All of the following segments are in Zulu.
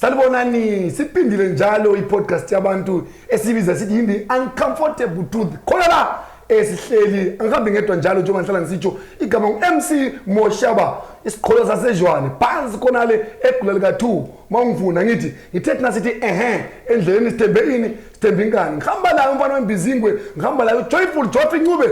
Salibonani, siphindile njalo i-podcast yabantu esibiza sithi yindi uncomfortable truth. Khona la esihleli angihambi ngedwa njalo njengoba ngihlala ngisitsho igama ngu-MC Moshaba isiqholo sasejwane phansi khona le egula lika-2 uma ungifuna ngithi ngithe thina sithi ehe endleleni sithembe ini sithembe inkani ngihamba layo umfana wembizingwe ngihamba layo joyful jofi ncube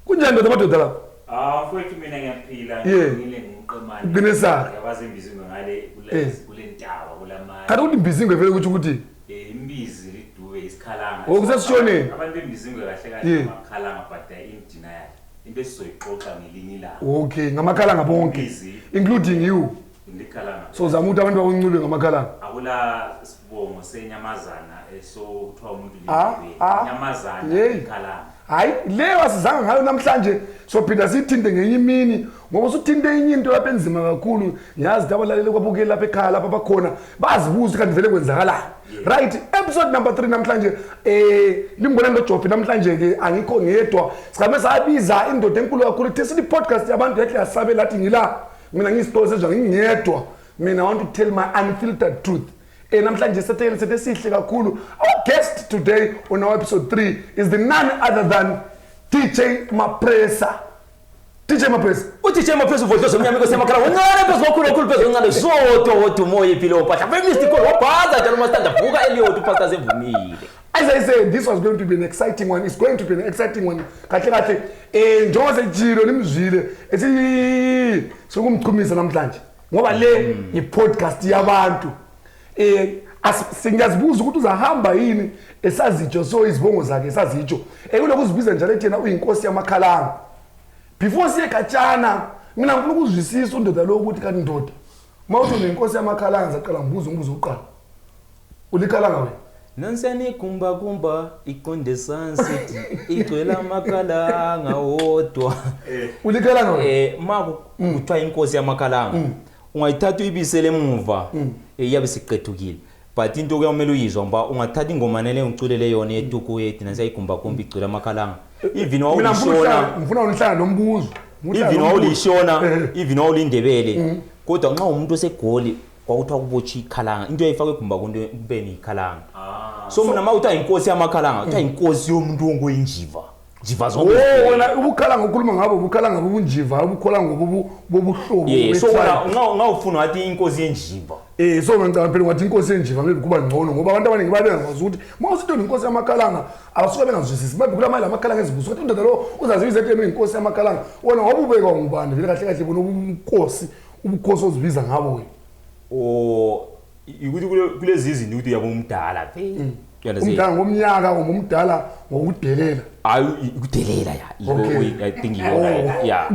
Kunjani ndoda amadoda lapho? Ah mfowethu mina ngiyaphila Yeah. ngile ngumqemane. Uqinisa. Yabazi imbizingwe ngale kule Eh. kule ntaba kulamanye. Kanti ukuthi imbizingwe vele kutsho ukuthi Eh, imbizi lidube isikhalanga. Oh, kusesishoneni. Abantu bembizingwe kahle kahle Yeah. amakhalanga but they are in denial. Into esizoyixoxa ngelinye ilanga. okay ngamakhalanga bonke Imbizi. including you. Ndikhalanga. So zama ukuthi abantu bakuncube ngamakhalanga. Akula sibongo senyamazana esokuthiwa umuntu Ah, lidube. ah. Inyamazana Yey. ikhalanga. Hayi leyo asizange ngayo namhlanje sophinda siyithinte ngenye imini ngoba usuthinte enye into lapha enzima kakhulu ngiyazi ukuthi abalaleli kwabukeli lapha ekhaya lapha bakhona bazibuza kanti vele kwenzakalani right episode number 3 namhlanje eh limbona lo Jofi namhlanje ke angikho ngedwa sihambe sabiza indoda enkulu kakhulu ithe sithi podcast yabantu yathi yasabe lathi ngila mina ngiyisitolo sezwa ngingedwa mina I want to tell my unfiltered truth. Namhlanje sethekele sethe sihle kakhulu. Our guest today on our episode 3 is the none other than DJ Mapressa. DJ Mapressa. uDJ Maphezulu uvodlozo omnyama inkosi yamakhala uncane phezu kwakhulu okhulu phezu oncane zodwa wodwa umoya iphilo mpahla Mr Call wabhaza njalo masitanda vuka Elliot upastor sevumile. As I said, this was going to be an exciting one. It's going to be an exciting one. Kahle kahle eh njengoba sejilo nimzwile ethi sokumchumisa namhlanje ngoba le i-podcast yabantu eh singazibuza ukuthi uzahamba yini esazitsho so izibongo zakhe esazitsho ekuloku uzibiza njalo ethi yena uyinkosi yamakhalanga before siye khatshana mina ngifuna ukuzwisisa undoda lo ukuthi kanti ndoda uma uthi unenkosi yamakhalanga ngizaqala ngibuze umbuzo wokuqala ulikhalanga wena? Nansiyani kumba kumba iqonde Sun City igcwele amakhalanga wodwa. Ulikhalanga wena? Eh ma kuthiwa inkosi yamakhalanga ungayithatha uyibisele emuva iyabe siqethukile but into kuyamele uyizwa ngoba ungathatha ingoma nele ngiculele yona yetuku yethi nansiya igumba kumba igcwele amakhalanga even Mina ngifuna wawulishona ngifuna unihlala nombuzo. Ngifuna even nombuzo. wawulishona even wawulindebele kodwa nxa umuntu osegoli kwakuthiwa kubotshwa ikhalanga into eyayifakwa egumba kumbeni ikhalanga so mina ma kuthiwa inkosi yamakhalanga kuthiwa inkosi yomuntu wonke oyinjiva njiva zonke. Oh wena ubukhala ngokukhuluma ngabo ubukhala ngobunjiva ubukhola ngobu bobuhlobo. Yeah, so be-tribe. wena nxa ufuna wathi inkosi yenjiva. So ngicabanga phela ngathi inkosi yenjiva maybe kuba ngcono ngoba abantu abaningi babe bengakwazi ukuthi uma usithi inkosi yamakhalanga abasuke bengazwisisi maybe kula mali amakhalanga ezibuzo ukuthi undoda lo uzazibiza ethi yena uyinkosi yamakhalanga wena wabubekwa ngubani vele kahle kahle bona ubukhosi ubukhosi ozibiza ngabo wena? O ukuthi kulezi izinto ukuthi uyabe umdala vele. You understand? Umdala ngomnyaka ngomdala ngokudelela. Hayi ukudelela ya. Okay. I think you Oh. right. Yeah.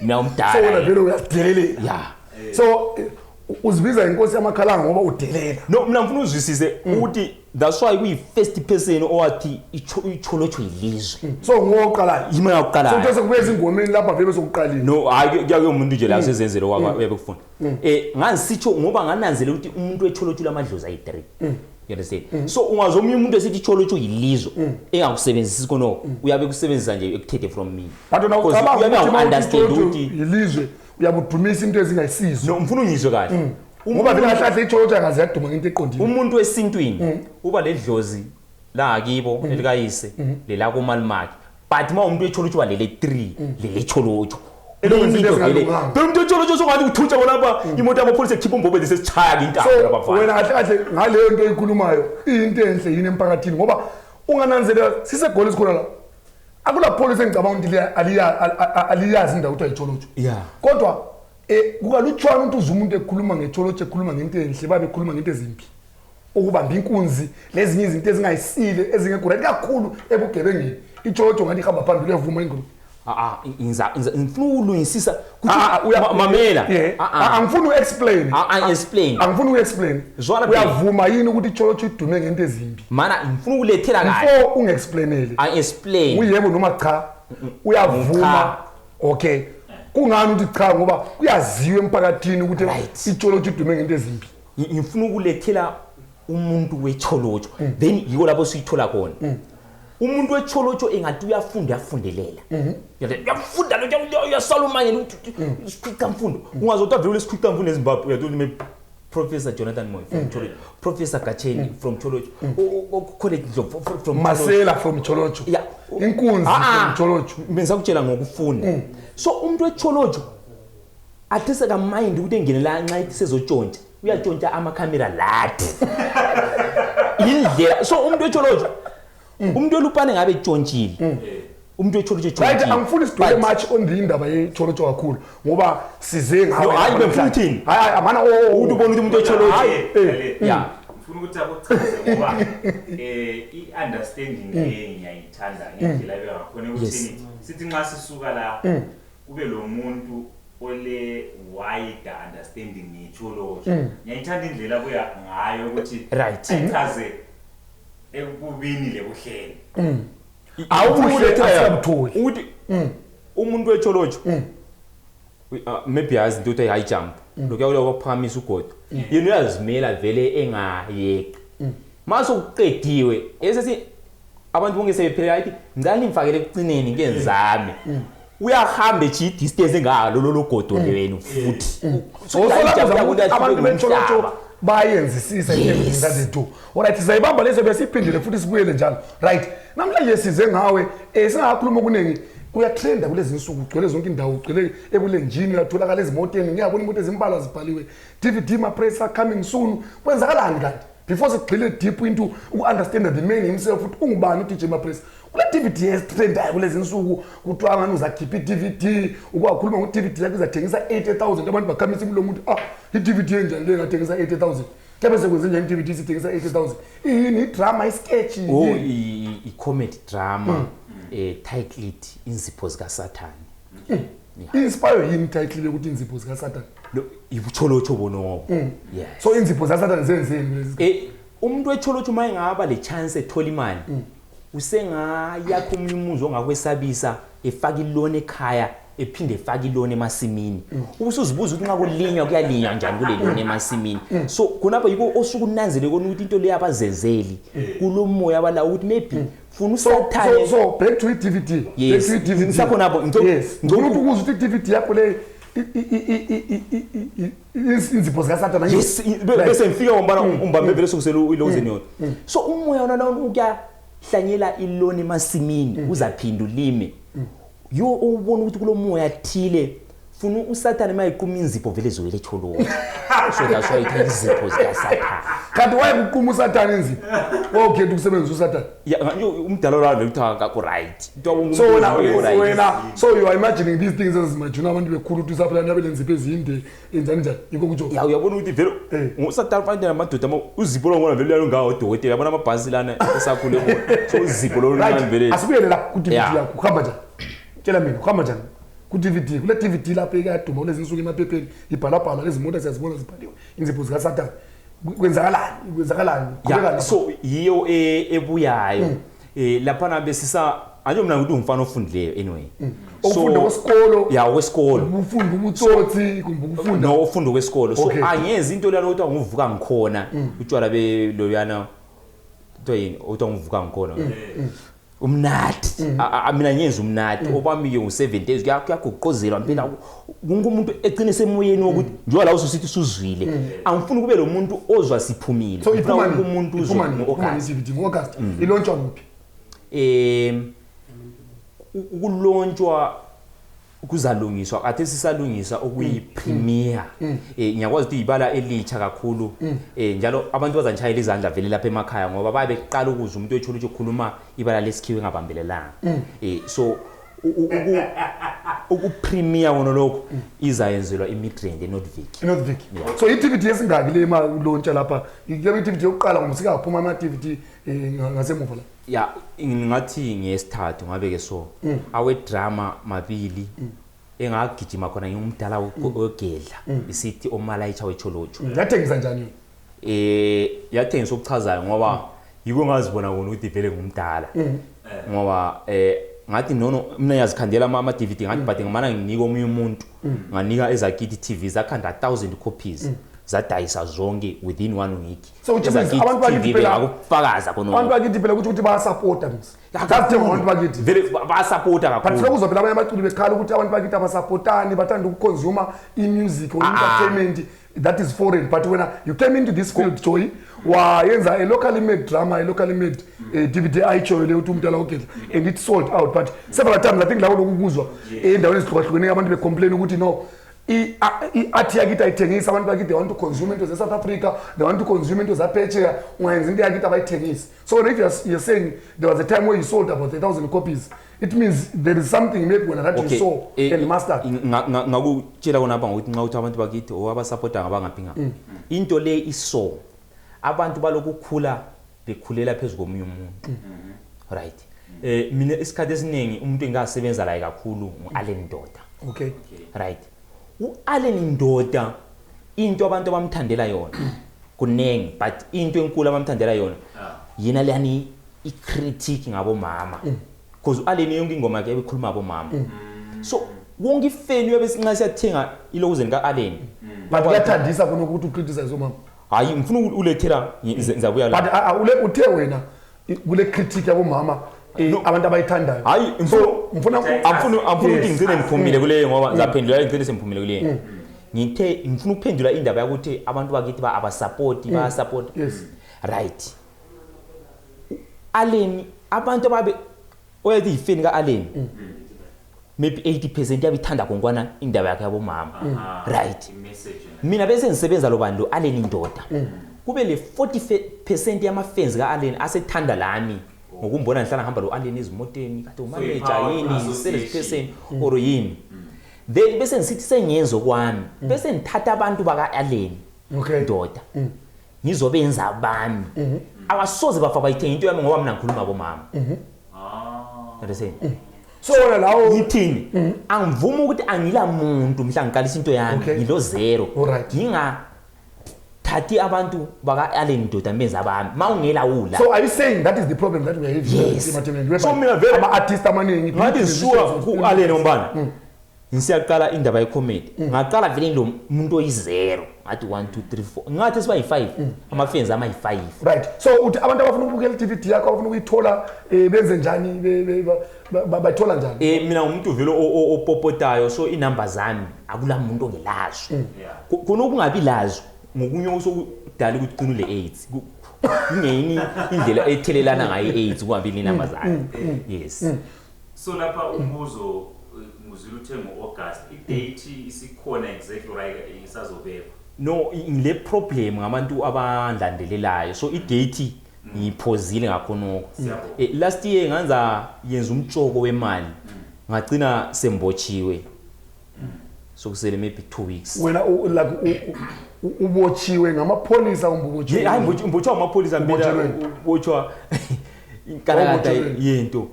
Mina So umdala. wena vele uyasidelela. Yeah. So uzibiza inkosi yamakhalanga ngoba udelela. No mina ngifuna uzwisise ukuthi that's why kuyi first person owathi icholocho ilizwe. So ngoqalayo. Yimi yakuqala. So kuthe kube ezingomeni lapha vele sokuqalile. No hayi kuya kuyomuntu nje la sezenzele uyabe kufuna. Ngangisitsho ngoba ngananzela ukuthi umuntu wecholocho lamadlozi ayi3. You understand? So ungazomunye umuntu esithi icholocho yilizwe engakusebenzisi khona uyabe kusebenzisa nje ekuthethe from me. But wena Because ucabanga uyabe ukuthi uma uthi understand icholocho ukuthi yilizwe uyabudumisa into ezingayisizo. no ngifuna ungizwe kahle. Ngoba vele kahle kahle icholocho akaze yaduma ngento eqondile. Umuntu wesintwini uba ledlozi la kibo elikayise lela komalumakhe but uma umuntu wecholocho uba lele 3 lele cholocho. Elokwenza into ezingalunganga. Phela umuntu wecholocho songathi uthutsha khona lapha imoto yamapholisa ekhipha umbhobho sesichaya ke intambo So lapha wena kahle kahle ngaleyo nto oyikhulumayo iyinto enhle yini emphakathini ngoba ungananzelela sisegoli sikhona la. Akula police engicabanga ukuthi aliyazi indawo kuthiwa icholocho. Yeah. Kodwa kukalutshwana ukuthi uze umuntu ekhuluma ngecholocho ekhuluma ngento enhle babe ekhuluma ngento ezimbi. Ukubamba inkunzi lezinye izinto ezingayisile ezingekho right kakhulu ebugebengeni. Icholocho ngathi ihamba phambili uyavuma ingoma. Ngifuna ukulungisisa mamela. Angifuni u-explain. Explain. Angifuni u-explain. Zwana phela. Uyavuma yini ukuthi icholocho idume ngento ezimbi? Mana ngifuna ukulethela kahle. Before ungi-explainele. I explain. Uyebo noma cha? Uyavuma. Cha. Okay. Kungani uthi cha ngoba kuyaziwa emphakathini ukuthi Right. icholocho idume ngento ezimbi. Ngifuna ukulethela umuntu wecholocho then yiko lapho siyithola khona. Umuntu wecholocho engathi uyafunda uyafundelela. Uyafunda lo uyasala umanye isikhwica mfundo. Ungazotha vele isikhwica mfundo eZimbabwe uyathola ime Professor Jonathan Moyo from Tsholotsho, Professor Gatsheni from Tsholotsho, College Ndlovu from Tsholotsho. Masela from Tsholotsho. Yeah. Inkunzi Ah, from Tsholotsho. Bengisakutshela ngokufunda. So umuntu weTsholotsho athi sekamind ukuthi engenela nxa ethi sezotshontsha, uyatshontsha amakhamera lathi. Indlela so umuntu weTsholotsho umuntu welupane ngabe etshontshile. Umuntu weTsholotsho Right, etshontshile. angifuni sidwele But- much on the indaba yeTsholotsho kakhulu ngoba size ngawe. No, hayi, bengifuna ukuthini? Hayi, hayi, amana oh. Ukuthi ubone ukuthi umuntu weTsholotsho. Hayi, eh. Yeah. Ngifuna ukuthi akuchaze ngoba i-understanding le ngiyayithanda ngendlela ebengakhona ekuthini sithi nxa sisuka la kube lo muntu ole wider understanding ngeTsholotsho. Ngiyayithanda indlela abuya ngayo ukuthi Right. achaze ekubini lebuhleni. Awubuhle asibutholi. Ukuthi umuntu weTsholotsho maybe yazi into ethi high jump lokho kuya kwaphakamisa ugodo, yena uyazimela vele engayeki. Mase ukuqediwe esesi abantu bonke sebephelela, athi ngicela ningifakele ekucineni ngeke ngizame. Uyahamba echiya distance engalo lolo godo lwenu futhi. So abantu beTsholotsho bayenzisisa everything that they do. Alright, sizayibamba lezo besiphindile futhi sibuyele njalo. Right. Namhlanje size ngawe singakhuluma okuningi. Kuyatrenda kulezi insuku, ugcwele zonke indawo, ugcwele ebulenjini, uyatholakala ezimoteni, ngiyabona imoto ezimbalwa zibhaliwe. DVD Mapressa coming soon. Kwenzakalani kanti? Before sigxile deep into uku-understand the man himself ukuthi ungubani uDJ Mapressa. Kule DVD esitrendayo kulezi insuku kuthiwa ngani uzakhipha i-DVD, ukwakhuluma ngo-DVD yakho izathengisa 80,000, abantu bakhamisa imilomo ukuthi ah, i-DVD enjani le engathengisa 80,000? Kuyabe sekwenze njani i-DVD isithengisa 80,000? Iyini idrama, isketch? Oh, Yini? I-comedy drama titled Inzipho zikaSathane. I-inspire yini title yokuthi Inzipho zikaSathane? Lo ibuTsholotsho bonobo. Yes. So inzipho zikaSathane zenzeni kulezi? Umuntu weTsholotsho uma engaba le chance ethola imali usengayakha omunye umuzi ongakwesabisa, efaka iloni ekhaya, ephinde efake iloni emasimini. Ubusuzibuza ukuthi nxa kulinywa kuyalinywa njani kule loni emasimini. So khonapho yiko osuke unanzele kona ukuthi into le abazenzeli kulomoya abalawo ukuthi maybe funa So, uSathane. so back to i-DVD. Yes. Back to i-DVD. Ngisakhonapho, Yes. Ngifuna ukuthi ukuze ukuthi i-DVD yakho le inzipho zikaSathane. Yes, bese ngifika ngombana umbambe vele sokusela ilozeni yona. So umoya wona lona ukuyahlanyela iloni emasimini uzaphinda ulime. Yo ubona ukuthi kulomoya thile funa uSathane mayiquma inzipho vele zoyele eTsholotsho. So that's why ithe izipho zikaSathane. Kanti wayekuquma uSathane inzipho? Wawukhetha ukusebenzisa uSathane. Ya nje umdala lo vele uthi akakho right. So wena wena so you are imagining these things as imagine abantu bekhulu ukuthi uSathane abe lenzipho ezinde enjani njani, yikho kutsho. Ya uyabona ukuthi vele ngoSathane fanele namadoda ama uzipho lo ngona vele uyalungawo odokotela, yabona amabhasi lana esakhule bona. So uzipho lo Right. luncane vele. Asibuyele la ku DVD Yeah. yakho. Kuhamba njani? Tshela mina kuhamba njani? Ku DVD, kule DVD lapha ekaduma kulezi insuku emaphepheni ibhalabhala lezi moto siyazibona zibhaliwe inzipho zikaSathane. Kwenzakalani? Kwenzakalani? Ya, Qhubeka lapha. so yiyo ebuyayo. Laphana besisa anje mina ngithi ungumfana ofundileyo anyway. Ufunda kwesikolo. Ya, kwesikolo. Ufunda ubutsotsi kumbe ukufunda. No, ufunda kwesikolo. So Okay. angenzi into lana ukuthi ngivuka ngikhona utshwala be loyana kuthiwa yini ukuthi ngivuka ngikhona. Umnathi mina ngiyenza umnathi obami ke ngu7 days kuyagoqozelwa impela wonke umuntu egcine semoyeni wokuthi njengoba la ususithi usuzwile, angifuni kube lo muntu ozwa siphumile. So Ngifuna iphuma wonke nini? umuntu uzwe Iphuma nini? Iphuma ngo-August. nini i-DVD? Ngo-August. Ilontshwa kuphi? Ukulontshwa kuzalungiswa kade sisalungisa okuyi-premiere. Ngiyakwazi ukuthi ibala elitsha kakhulu, njalo abantu bazanishayela izandla vele lapha emakhaya ngoba babe beqala ukuzwa umuntu wetsholo ukhuluma ibala lesikhiwe engabambelelanga. So ukupremiere wona lokho izayenzelwa iMidrand eNordvik. eNordvik. So i-DVD esingaki le ma ulontsha lapha? Iyabe i-DVD yokuqala ngoba sikaphuma ama-DVD ngasemuva la. Ya, ngathi ngesithathu ngabe ke so awe drama mabili engagijima khona ngingumdala wegedla isithi omalayitsha wetsholotsho. Yathengisa njani yona? Yathengisa okuchazayo ngoba yiko ngazibona kona ukuthi vele ngumdala. Ngoba ngathi nono mina ngiyazikhandela ama DVD ngathi but ngimana nginika omunye umuntu, nganika ezakithi TV zakhanda 1000 copies zadayisa zonke within 1 week. So, which means Ezakithi abantu bakithi TV phela- bengakufakaza khona. Abantu bakithi phela ukuthi bayasapota mse. That's abantu bakithi. Vele bayasapota But kakhulu. lokuzwa phela abanye abaculi bekhala ukuthi abantu bakithi abasapotani, bathanda ukuconsume i-music or entertainment. That is foreign, but when you came into this field, Joy, wayenza a locally made drama, a locally made DVD ayitshoyo leyo ukuthi umntala ogedla, and it sold out. But several times I think lawo lokukuzwa endaweni ezihlukahlukeneyo abantu becomplain ukuthi no, i-art yakithi ayithengisi, abantu bakithi they want to consume into ze-South Africa, they want to consume into zaphetsheya, ungayenza into yakithi abayithengisi. So if you're saying there was a time where you sold about 1,000 copies, it means there is something maybe when that you saw and mastered. Ngakutshela kona apha ngokuthi nxa uthi abantu bakithi o abasapota ngabangaphi nga into le iso abantu balokukhula bekhulela phezu komunye umuntu, right? Mina isikhathi esiningi umuntu engasebenza laye kakhulu ngu-Allen Ndoda. Right, u-Allen Ndoda into abantu abamthandela yona kuningi, but into enkulu abamthandela yona yena leyani i-critique ngabomama, because u-Allen yonke ingoma yakhe ebekhuluma ngabomama, so wonke ifeni uyabe nxa siyathenga ilokuzeni ka-Allen. But kuyathandisa khona ukuthi ucriticize omama? Hayi, ngifuna ulethela, ngizabuya la. But uthe wena kule critique yabomama abantu abayithandayo. Hayi, So ngifuna angifuna ukuthi ngigcine ngiphumile kuleyo, ngoba ngizaphendula ngigcine sengiphumile kuleyo. Ngithe ngifuna ukuphendula indaba yokuthi abantu bakithi ba abasupport, bayasupport. Right, Allen, abantu ababe oyathi yifeni ka-Allen, maybe 80% yabithanda konkwana indaba yakhe yabomama, right? I-message yona. Mina bese ngisebenza lo bani, lo Allen Ndoda, kube le 40% yama-fans ka-Allen asethanda lami ngokumbona ngihlala ngihamba lo Allen ezimoteni kade umanager i-power yini association. Salesperson or yini, then bese ngisithi sengenzo kwami, bese ngithatha abantu baka-Allen Ndoda ngizobenza bami, abasoze bafa bayithenga into yami ngoba mina ngikhuluma bomama. Understand? So wena lawo Ngithini, angivumi ukuthi angila muntu mhla ngiqalisa into yami, ngilo zero, ngingathathi abantu baka-Allen Ndoda benza bami ma ungela wula. So are you saying that is the problem that we are having? Yes. Emathembeni? So mina vele- Ama-artist amaningi Ngathi sure ku-Allen ngombana ngisiyaqala indaba yecomedy, ngaqala vele ngilo muntu oyi-zero, ngathi 1 2 3 4, ngathi siba yi-5, ama-fans ama-yi-5. Right, so uthi abantu abafuna ukubukela i-DVD yakho, abafuna ukuyithola, benze njani? Bayithola njani? Mina ngumuntu vele opopotayo, so inamba zami akula muntu ongelazo. Khona ukungabi lazo ngokunye osokudala ukuthi qina ule AIDS. Kungeyini indlela ethelelana ngayo i-AIDS kungabi inamba zayo, yes. So lapha umbuzo, ngizwile uthe ngo-August, i-date isikhona exactly, right, isazobekwa? No, ngile problem ngabantu abandilandelelayo, so i-date ngiyiphozile ngakhonokho. Siyabonga. Last year nganza yenza umtshoko wemali, ngagcina sembotshiwe, sokusele maybe 2 weeks. Wena like ubotshiwe ngamapholisa kumbe ubotshiwe? Hayi, ngibotshwa amapholisa mina. Ubotshelweni? Ubotshwa inkalakatha Ubotshelweni? yento.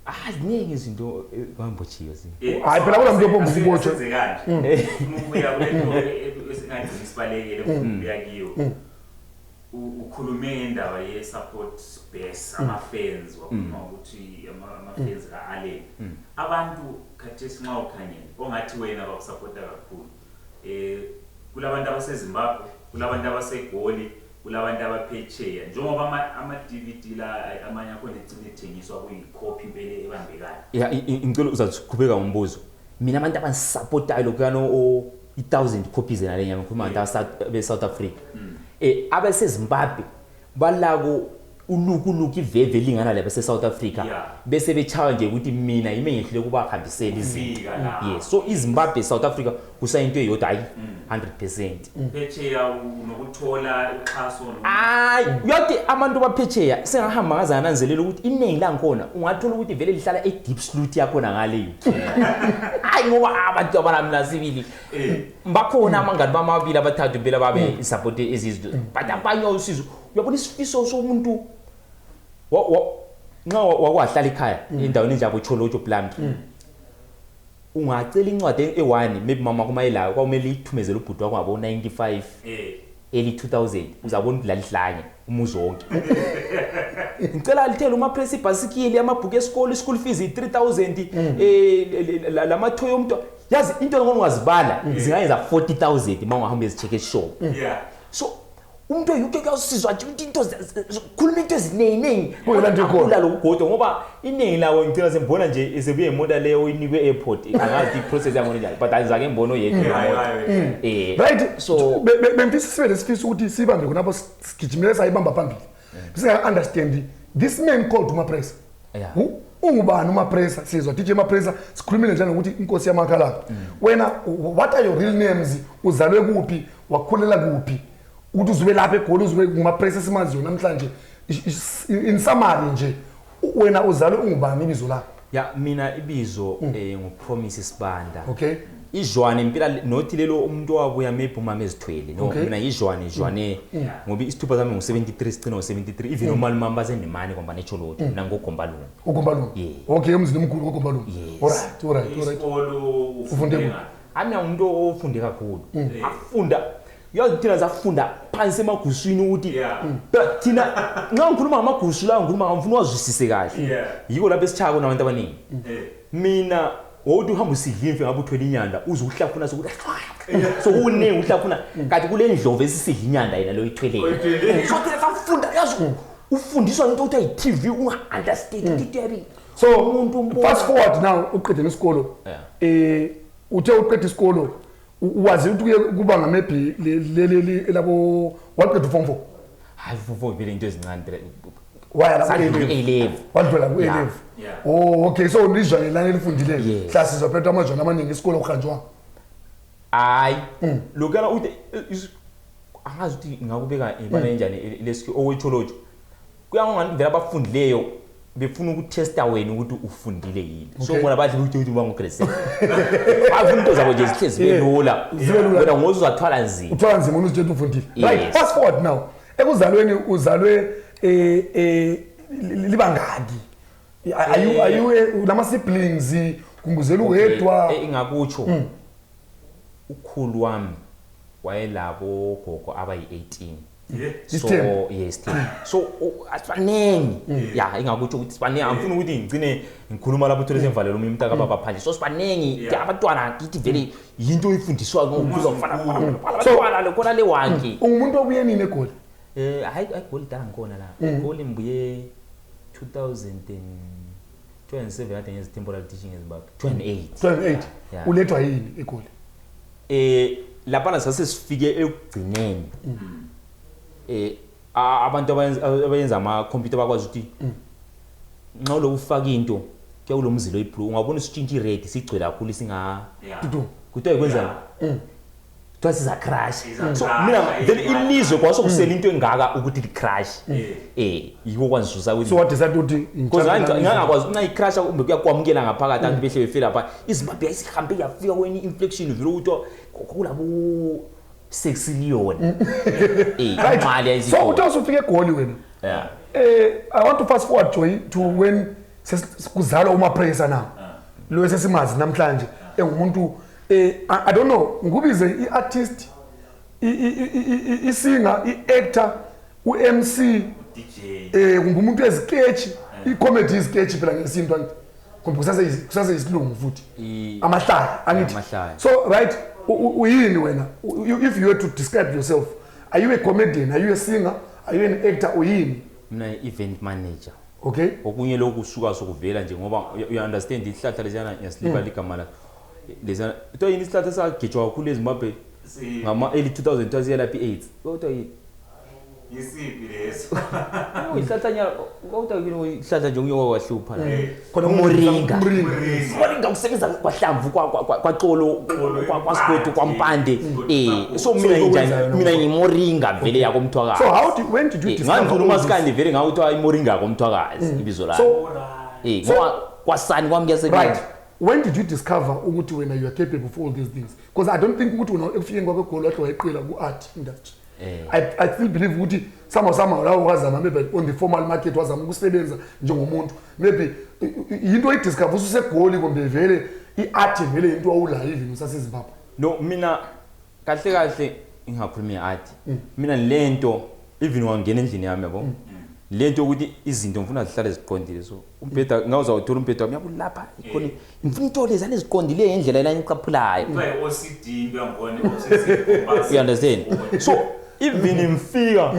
Ah, ziningi izinto, bambotshiwe zi. Hayi, phela kunamuntu ophomba ukubotshwa. Senze kanje, ufuna ukubuya kule nto esingagcina sibalekele, ukubuya kiyo. Ukhulume ngendaba ye-support base, ama-fans, wakhuluma ukuthi ama-fans ka-Allen, abantu khathesi nxa ukhangele ongathi wena bakusapota kakhulu, kulabantu abaseZimbabwe, kulabantu abaseGoli, kulabantu abaphetsheya, njengoba ama-DVD la amanye akhona egcine ethengiswa kuyikhophi impela ebambekayo. Ya, ngicela uzaqhubeka ngombuzo. Mina abantu abangisapotayo lokhuyana i-1000 copies nale nyama, ngikhuluma ngabantu be-South Africa, abaseZimbabwe balako ulukuluku iveve elingana labe-South Africa, bese bechaya nje ukuthi mina yime ngehlule kubahambisela izinto. Ufika la. Yes, so iZimbabwe, South Africa kusayinto eyodwa, hayi, 100%. Phetsheya unokuthola uxhaso Hayi, uyathi abantu baphetsheya sengahamba ngaze ngananzelela ukuthi iningi langikhona ungathola ukuthi vele lihlala e-Diepsloot yakhona ngale UK. Hayi, ngoba abantu abana mina sibili bakhona abangani bamabili abathathu impela babe support ezizinto, but abanye usizo uyabona isifiso somuntu nxa wakwahlala ekhaya endaweni enjabo Tsholotsho, Plumtree, ungacela incwadi e-one, maybe mama kumayelayo kwamele ithumezele ubhuti wakho ngabo 95, early 2000, uzabona ukuthi lalihlanye umuzi wonke, ngicela lithele umapress ibhasikili, amabhuku esikolo, i-school fees i-3000, lamathoyi omntu, yazi into ngona ungazibala zingayenza 40,000 uma ungahamba ezicheck eshop. So Umuntu oyi-UK kuyawusizwa nje ukuthi into khuluma into eziningi Kuyilaa nto ikhona. Akula lokugodwa ngoba iningi lawo ngicina sembona nje esebuye imoto leyo oyinikwe e-airport, angazi i-process yango njani, but angizake ngibone oyedwa imoto. Right. So Bengifisa sibe lesifiso ukuthi sibambe khonapho, sigijimele sayibamba phambili, singa-understandi this man called uMapressa. Ungubani uMapressa? Sizwa DJ Mapressa, sikhulumile njalo ngokuthi inkosi yamakhalanga. Wena, what are your real names? Uzalwe kuphi? Wakhulela kuphi ukuthi uzube lapha eGoli, uzube nguMapressa esimaziyo namhlanje? In summary nje, wena uzalwe ungubani, ibizo lakho? Ya, mina ibizo nguPromise Sibanda. Okay. Izhwane impela, nothi lelo umuntu owabuya maybe umama ezithwele, no. Mina izhwane, izhwane, ngoba isithupha sami ngu-73, sigcina ngo-73, even umalume wami basenemani kwamba netsholotho, mina ngogombalungu. Ugombalungu? Yeah. Okay, emzini omkhulu kogombalungu. Yes. Alright. Isikolo? Ufunde kuphi? Hayi, mina ngumuntu ofunde kakhulu. Afunda, uyazi, thina safunda phansi emaguswini ukuthi phela thina nxa ngikhuluma ngamagusu la, ngikhuluma ngifuna wazwisise kahle. Yiko lapho esitshaya khona abantu abaningi. Mina wawuthi uhamba usidla imfe, ngabe uthwele inyanda, uze uhlafuna sokuthi sokuningi uhlafuna, kanti kule ndlovu esisidla inyanda yena leyo ithweleyo. Oyithweleyo. So thina safunda, yazi, ufundiswa into okuthiwa yi-TV, unga-understand ukuthi into yabi So umuntu umbona. Fast forward now, uqedeni isikolo. Uthe uqeda isikolo, wazi ukuthi kuye kuba ngamebhi leli labo, waqeda uform 4? Hayi, fofo vele into ezincane phela. Waya lapho Sadlula A-level. i-A level. Wadlula ku-A Yeah. level. Yeah. Oh, okay, so lizwane lana elifundileyo. Yes. Hla sizwa phela amazwana amaningi isikolo kuhanjwa. Hayi, lokuyana uthi angazi ukuthi ngakubeka ibala enjani leski okwetsholotsho, kuyangani vele abafundileyo befuna ukuthesta wena ukuthi ufundile yini. So bona badla ukuthi uba ngu-grade 7, bafuna into zabo nje zihle zibe lula. Zibe lula. Wena ngoze uzathwala nzima. Uthwala nzima uzitshela ukuthi ufundile. Right. Yes. Fast forward now, ekuzalweni uzalwe libangaki? Are you lama siblings kumbuzela uwedwa? Ingakutsho ukhulu wami wayelabo gogo abayi-18. So Isithembu. yes, thembu. So asibaningi ya, ingakutsho ukuthi sibaningi, angifuni ukuthi ngigcine ngikhuluma lapho uthole semvalelo omunye umntaka baba phandle. So sibaningi. Abantwana kithi vele yinto oyifundiswayo So- ngokukhula khona le wakhe. Ungumuntu obuye nini eGoli? Hayi, hayi, Goli dala ngikhona la. Goli ngibuye 2000 and 2007, kade ngenza temporary teaching eZimbabwe, 2008. 2008? Yeah. Ulethwa yini eGoli? Laphana sase sifike ekugcineni, abantu abayenza ama-computer bakwazi ukuthi nxa uloku ufaka into kuya kulo mzila oyi-blue, ungabona usitshintsha i-red sigcwele kakhulu singa Dudu. kuthiwa ikwenzani, kuthiwa siza-crash. Siza So crash, mina vele ilizwe kwasokusela into engaka ukuthi li-crash, yiko kwanzisusa ukuthi So wadecide ukuthi because ngangakwazi nxa icrasha kumbe kuyakwamukela ngaphakathi, abantu behle befela pha. IZimbabwe yayisihambe yafika kwenye i-inflection vele ukuthi kulabo 6 million imali. So uthe usufika eGoli wena, I want to fast forward to when kuzalwa uMapressa now, lo esesimazi namhlanje engumuntu, I don't know ngikubize i-artist, isinger, i-actor, u-MC, DJ. Kumbe umuntu eziketch, i-comedy, iziketch phela ngesintu, angithi kumbe kusase isilungu futhi, amahlaya, angithi? Amahlaya. So right, uyini wena? If you were to describe yourself, are you a comedian? Are you a singer? Are you an actor? Uyini? Mina event manager. Okay. Okunye lokhu kusuka sokuvela nje ngoba you understand isihlahla lesiyana, ngiyasiliba igama la lesiyana, kuthiwa yini isihlahla esagejwa kakhulu eZimbabwe ngama-early 2000, kuthiwa siyelapha i-AIDS, kuthiwa yini? Yisiphi leso? Oh, isihlahla kuthiwa yini isihlahla nje okunye kwahlupha la? Khona. Umoringa. Umoringa. Moringa kusebenza kwahlamvu, kwaxolo, kwasigodi, kwampande. So mina So nginjani? okwenzayo. Mina ngimoringa vele yakomthwakazi. So how did, when did you discover Ngangifuna all this? umasikandi vele, ngakuthiwa imoringa yakomthwakazi ibizo lami. So Ngoba kwasani kwami kuyasebenza. Right, when did you discover ukuthi wena you are capable of all these things? Because I don't think ukuthi wena ekufikeni kwakho eGoli wahle wayeqila ku-art industry. I still believe ukuthi somehow la wazama maybe on the formal market, wazama ukusebenza njengomuntu, maybe yinto oyidiscover ususeGoli, kumbe vele i-art vele yinto wawulayo even usaseZimbabwe? No, mina kahle kahle ngingakhulumi nge-art. Mina lento, even wangena endlini yami, yabo lento ukuthi izinto ngifuna zihlale ziqondile. So umbheda ngawuzawuthola umbheda wami, yabo, lapha ikhona, ngifuna into lezana eziqondileyo ngendlela lana icaphulayo. Kuthiwa i-OCD into yangikhona, i-obsessive compulsive. You understand? So Even ngifika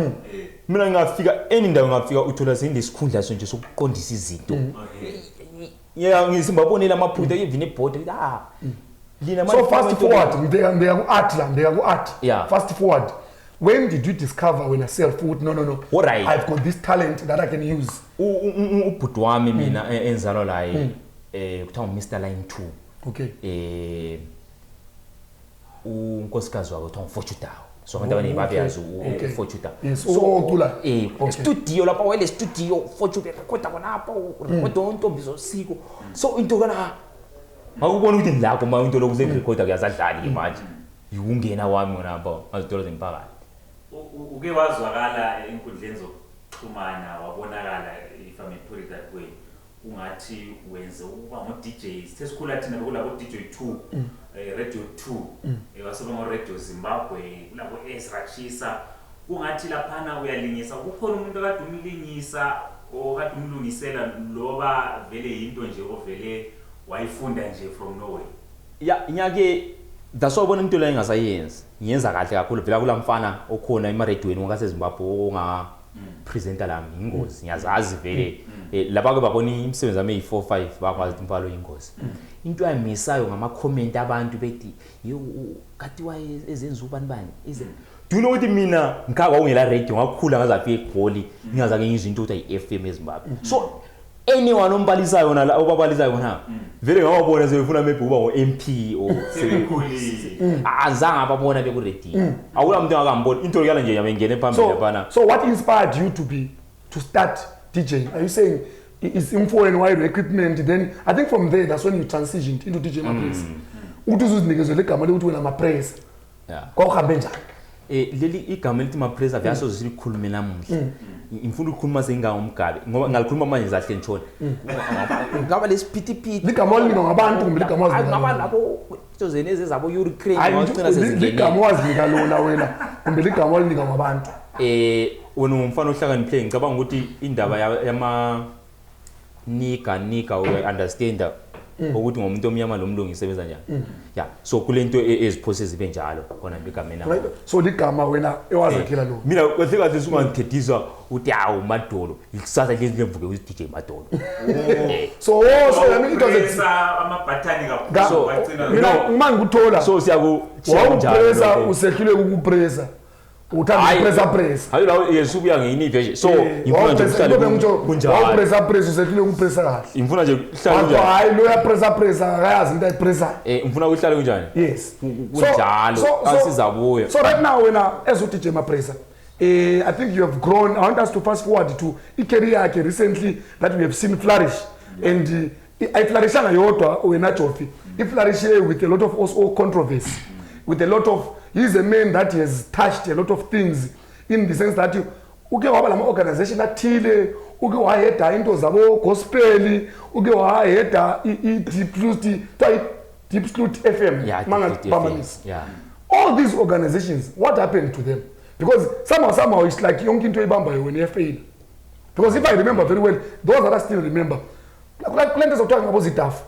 mina, ngingafika any ndawo, ngafika uthola sengilesikhundla so nje sokuqondisa izinto. Yeah, ngisimbabonile amaphutha, even ibhoda, ah, lina. So fast forward, ngibheka ku-art la, ngibheka ku-art. Fast forward, when did you discover wena self ukuthi no, I've got this talent that I can use? Ubhuti wami mina enzalwa laye, kuthiwa ngu-Mr Line 2. Unkosikazi wakhe kuthiwa nguFortudawo, so abantu abaningi babeyazi uFortudawo. Yes, oculayo. Studio lapha, wayele studio Fortune, recorda khonapho, recorda ontombi zosiko. So into kana ngakubona ukuthi ngilapho ma into lokhu sengirekhoda, kuyasadlali-ke manje, yikungena kwami khonapho, ngazithola sengiphakathi. Uke wazwakala enkundleni zokuxhumana, wabonakala, if I may put it that way, ungathi wenze ukuba ngo-DJ. Sithe sikhula thina bekulabo DJ 2, Radio 2, waseba ngo-Radio Zimbabwe, kulabo Ezra Chisa, kungathi laphana uyalingisa. Kukhona umuntu okade umlingisa, okade umlungisela, loba vele yinto nje ovele wayifunda nje from nowhere? Ya, nyake that's why ubona into la engasayenzi, ngiyenza kahle kakhulu vela kula mfana okhona emarediyweni wakaseZimbabwe onga presenter lami, ingozi ngiyazazi vele. Laba ke babona imisebenzi yami eyi-4 5, bakwazi ukuthi umfana oyingozi. Into ayimisayo ngama-comment abantu bethi, yo, kati waye ezenza ubani bani eze. Do you know ukuthi mina ngikhaya kwakungela radio? Ngakhula ngazafika eGoli ngingazange ngizwe into ukuthi ayi-FM eZimbabwe. So anyone ombalisayo yona la, obabalisayo yona vele, ngawabona sebefuna maybe ukuba ngo-MP or Sebekhulile. Azange ababona bekurediyo, akula muntu engakamboni into yana nje yabe ngene phambili laphana. So what inspired you to start DJing? Are you saying is info and wire equipment? Then I think from there, that's when you transitioned into DJ Mapress, ukuthi uzuzinikezwe legama lokuthi wena Mapress. Kwakuhambe njani? Leli igama elithi Mapressa vyasoze silikhulume namuhla. Ngifuna ukukhuluma sengingangomgabe, ngoba ngalikhuluma manje zahle ngitshona ngaba lesiphithiphithi. Ligama olinikwa ngabantu kumbe ligama wazinika Ngaba lona? labo into zenezi zabo Ukraine Hayi, wagcina ligama sezingenile. wazinika lona wena kumbe ligama olinika ngabantu? Wena ungumfana ohlakaniphileyo, ngicabanga ukuthi indaba yama niga niga uya understand ukuthi ngomuntu omnyama lo mlungu isebenza njani. Yeah, so kule nto eziphose zibe njalo khona egameni lami. Right? So ligama wena ewazakhela lona? Mina kahle kahle sungangithethisa uthi hawu Madolo, ikusasa lezi lemvuke uthi DJ Madolo. So I mean, it was a Pressa amabhathani kakhulu, wagcina. Mina uma ngikuthola So siyaku wawupressa, usehluleka ukupressa, uthanda ukupressa pressa. Hayi, lawo yesubuya ngeyini version, so ngifuna nje kuhlale kunjalo. Wawupressa pressa, usehluleka ukupressa kahle. Ngifuna nje kuhlale Wathi kunjalo. hayi, lo uyapressa pressa, akayazi into ayipressayo. Ngifuna kuhlale kunjani? Yes. Kunjalo, asizabuya. So right now wena as u-DJ Mapressa, I think you have grown. I want us to fast forward to i-career yakhe recently that we have seen flourish, and ayiflourishanga yodwa wena Jofi, iflourishe with a lot of also controversy, with a lot of, he's a man that has touched a lot of things, in the sense that uke waba lama-organization athile, uke waheda into zabo-gospel, uke waheda i-Deep Sleuth FM. Yeah, Deep Sleuth FM. Mangaphambanisi. Yeah. All these organizations, what happened to them? Because somehow it's like yonke into ebambayo wena iyafail. Because if I remember very well, those that I still remember, kule nto zokuthiwa ngabo zidafu,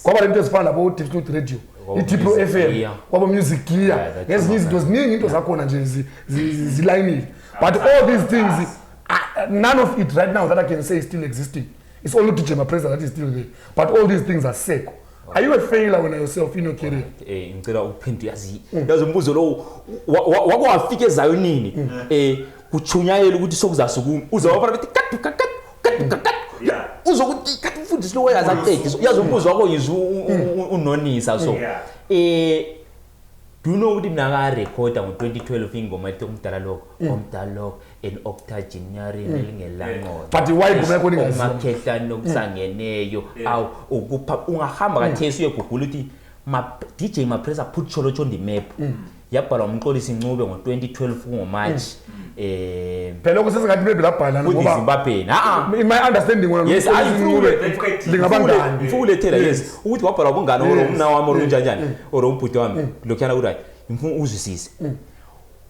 kwaba lento ezifana nabo Deep Sleuth Radio, Kwabo i-Diplo Music FM, Gear. kwabo Music Gear. Yeah, that Ngezinye izinto ziningi, into zakhona nje zilayinile, but all these things, none of it right now that I can say is still existing. It's only DJ Mapressa that is still there, but all these things are seko. Are you a failure wena yourself in your career? Ngicela ukuphendula, yazi umbuzo lowo wake wafika ezayo nini, kuchunyayela ukuthi sokuzasukuma uzawabona bethi kadu kadu kadu kadu. Uzokuthi kathi umfundisi lo wayazaqedi. Yazi umbuzo wakho ngizwe unonisa so. Do you know ukuthi mina ngarekhoda ngo-2012 ingoma ethi Umdala Lokho, Omdala Lokho, an octogenarian elingelanqondo. But why ingoma yakho ningaziwa? Omakhehlane okusangeneyo awu ukupha, ungahamba kathesi uyegugula ukuthi DJ Mapressa put Tsholotsho on the map, yabhalwa uMxolisi Ncube ngo-2012 kungoMarch. Phela lokho sesingathi maybe labhala ngoba KuziMzimbabwe a in my understanding wena Yes, lingabangani. Ngifuna ukulethela, yes, ukuthi wabhalwa bungani or umna wami or unjanjani or umbhuti wami lokhuyana ku-right. Ngifuna uzwisise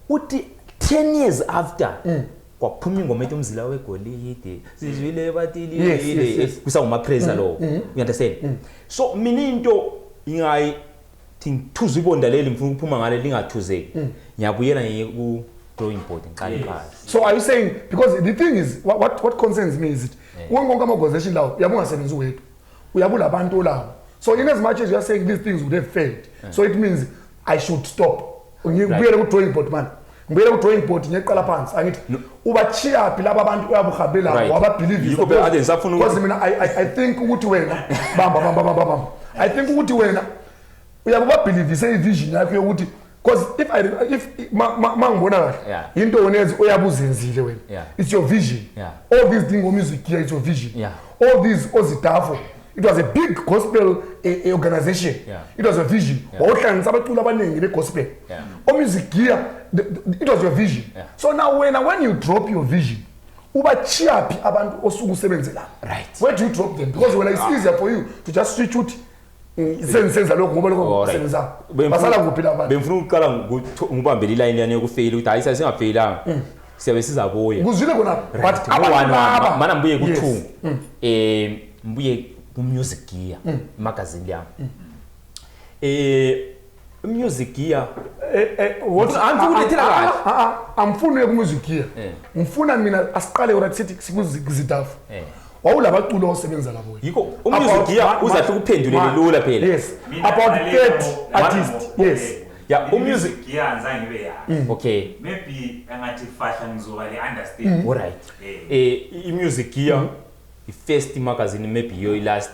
uthi 10 years after kwaphuma ingoma ethi Umzila Wegolide, sizwile batilile, kusanguMapressa lowo, you understand? So mina into ingayi thi ngithuza ibonda leli, ngifuna ukuphuma ngale lingathuzeki, ngiyabuyela ngiye ku Drawing board, ngiqale phansi. So are you saying, because the thing is, what concerns me is it wonke wonke ama-organization lawo uyabe ungasebenzi wedwa, uyabe ulabantu olabo. So in as much as you are saying these things would have failed, so it means I should stop, ngibuyele ku-drawing board, man, ngibuyele ku-drawing board, ngiyeqala phansi. Angithi ubachiyaphi laba bantu uyabe uhambe labo? Wababhilivisa? Yikho phela ade ngisafuna Because mina I think ukuthi wena, bamba, bamba, bamba, bamba, I think ukuthi wena uyabe ubabhilivise i-vision yakho yokuthi, because if I if ma ngibona kahle, into wena oyabe uzenzile wena, it's your vision. All these things, music here, it's your vision. All these oZIDAFO, it was a big gospel organization. It was a vision. Wawuhlanganisa abaculi abaningi be-gospel. O-Music Gear, it was your vision. So now when you drop your vision, ubachiyaphi abantu osuke usebenzela? Where do you drop them? Because when it's easier for you to just switch ukuthi senza lokhu ngoba lokho kusebenza. Basala kuphi la bantu? Bengifuna ukuqala ngubambele ilayini yani yokufeyila, ukuthi hayi, singafeyilanga, siyabe sizabuya. Kuzwile khona, but abantu Ngo-one, one. laba Mana ngibuye ku-two. Ngibuye ku-Music Gear magazine yami, Music Gear. Angifuni ukulethela kahle. Ah, ah, angifuni uye ku-Music Gear. Ngifuna mina asiqale right, sithi sikuZIDAFO. Wawulabaculo osebenza labo wena. Yikho u-Music Gear uzahle ukuphendulele lula phela. Yes. Mina About ngale 30 artists. Yes. Yeah, Music Gear angizange ngibe yazi. Maybe angathi fahla ngizoba le understand. All right. I-Music Gear, i-first magazine, maybe iyo i-last,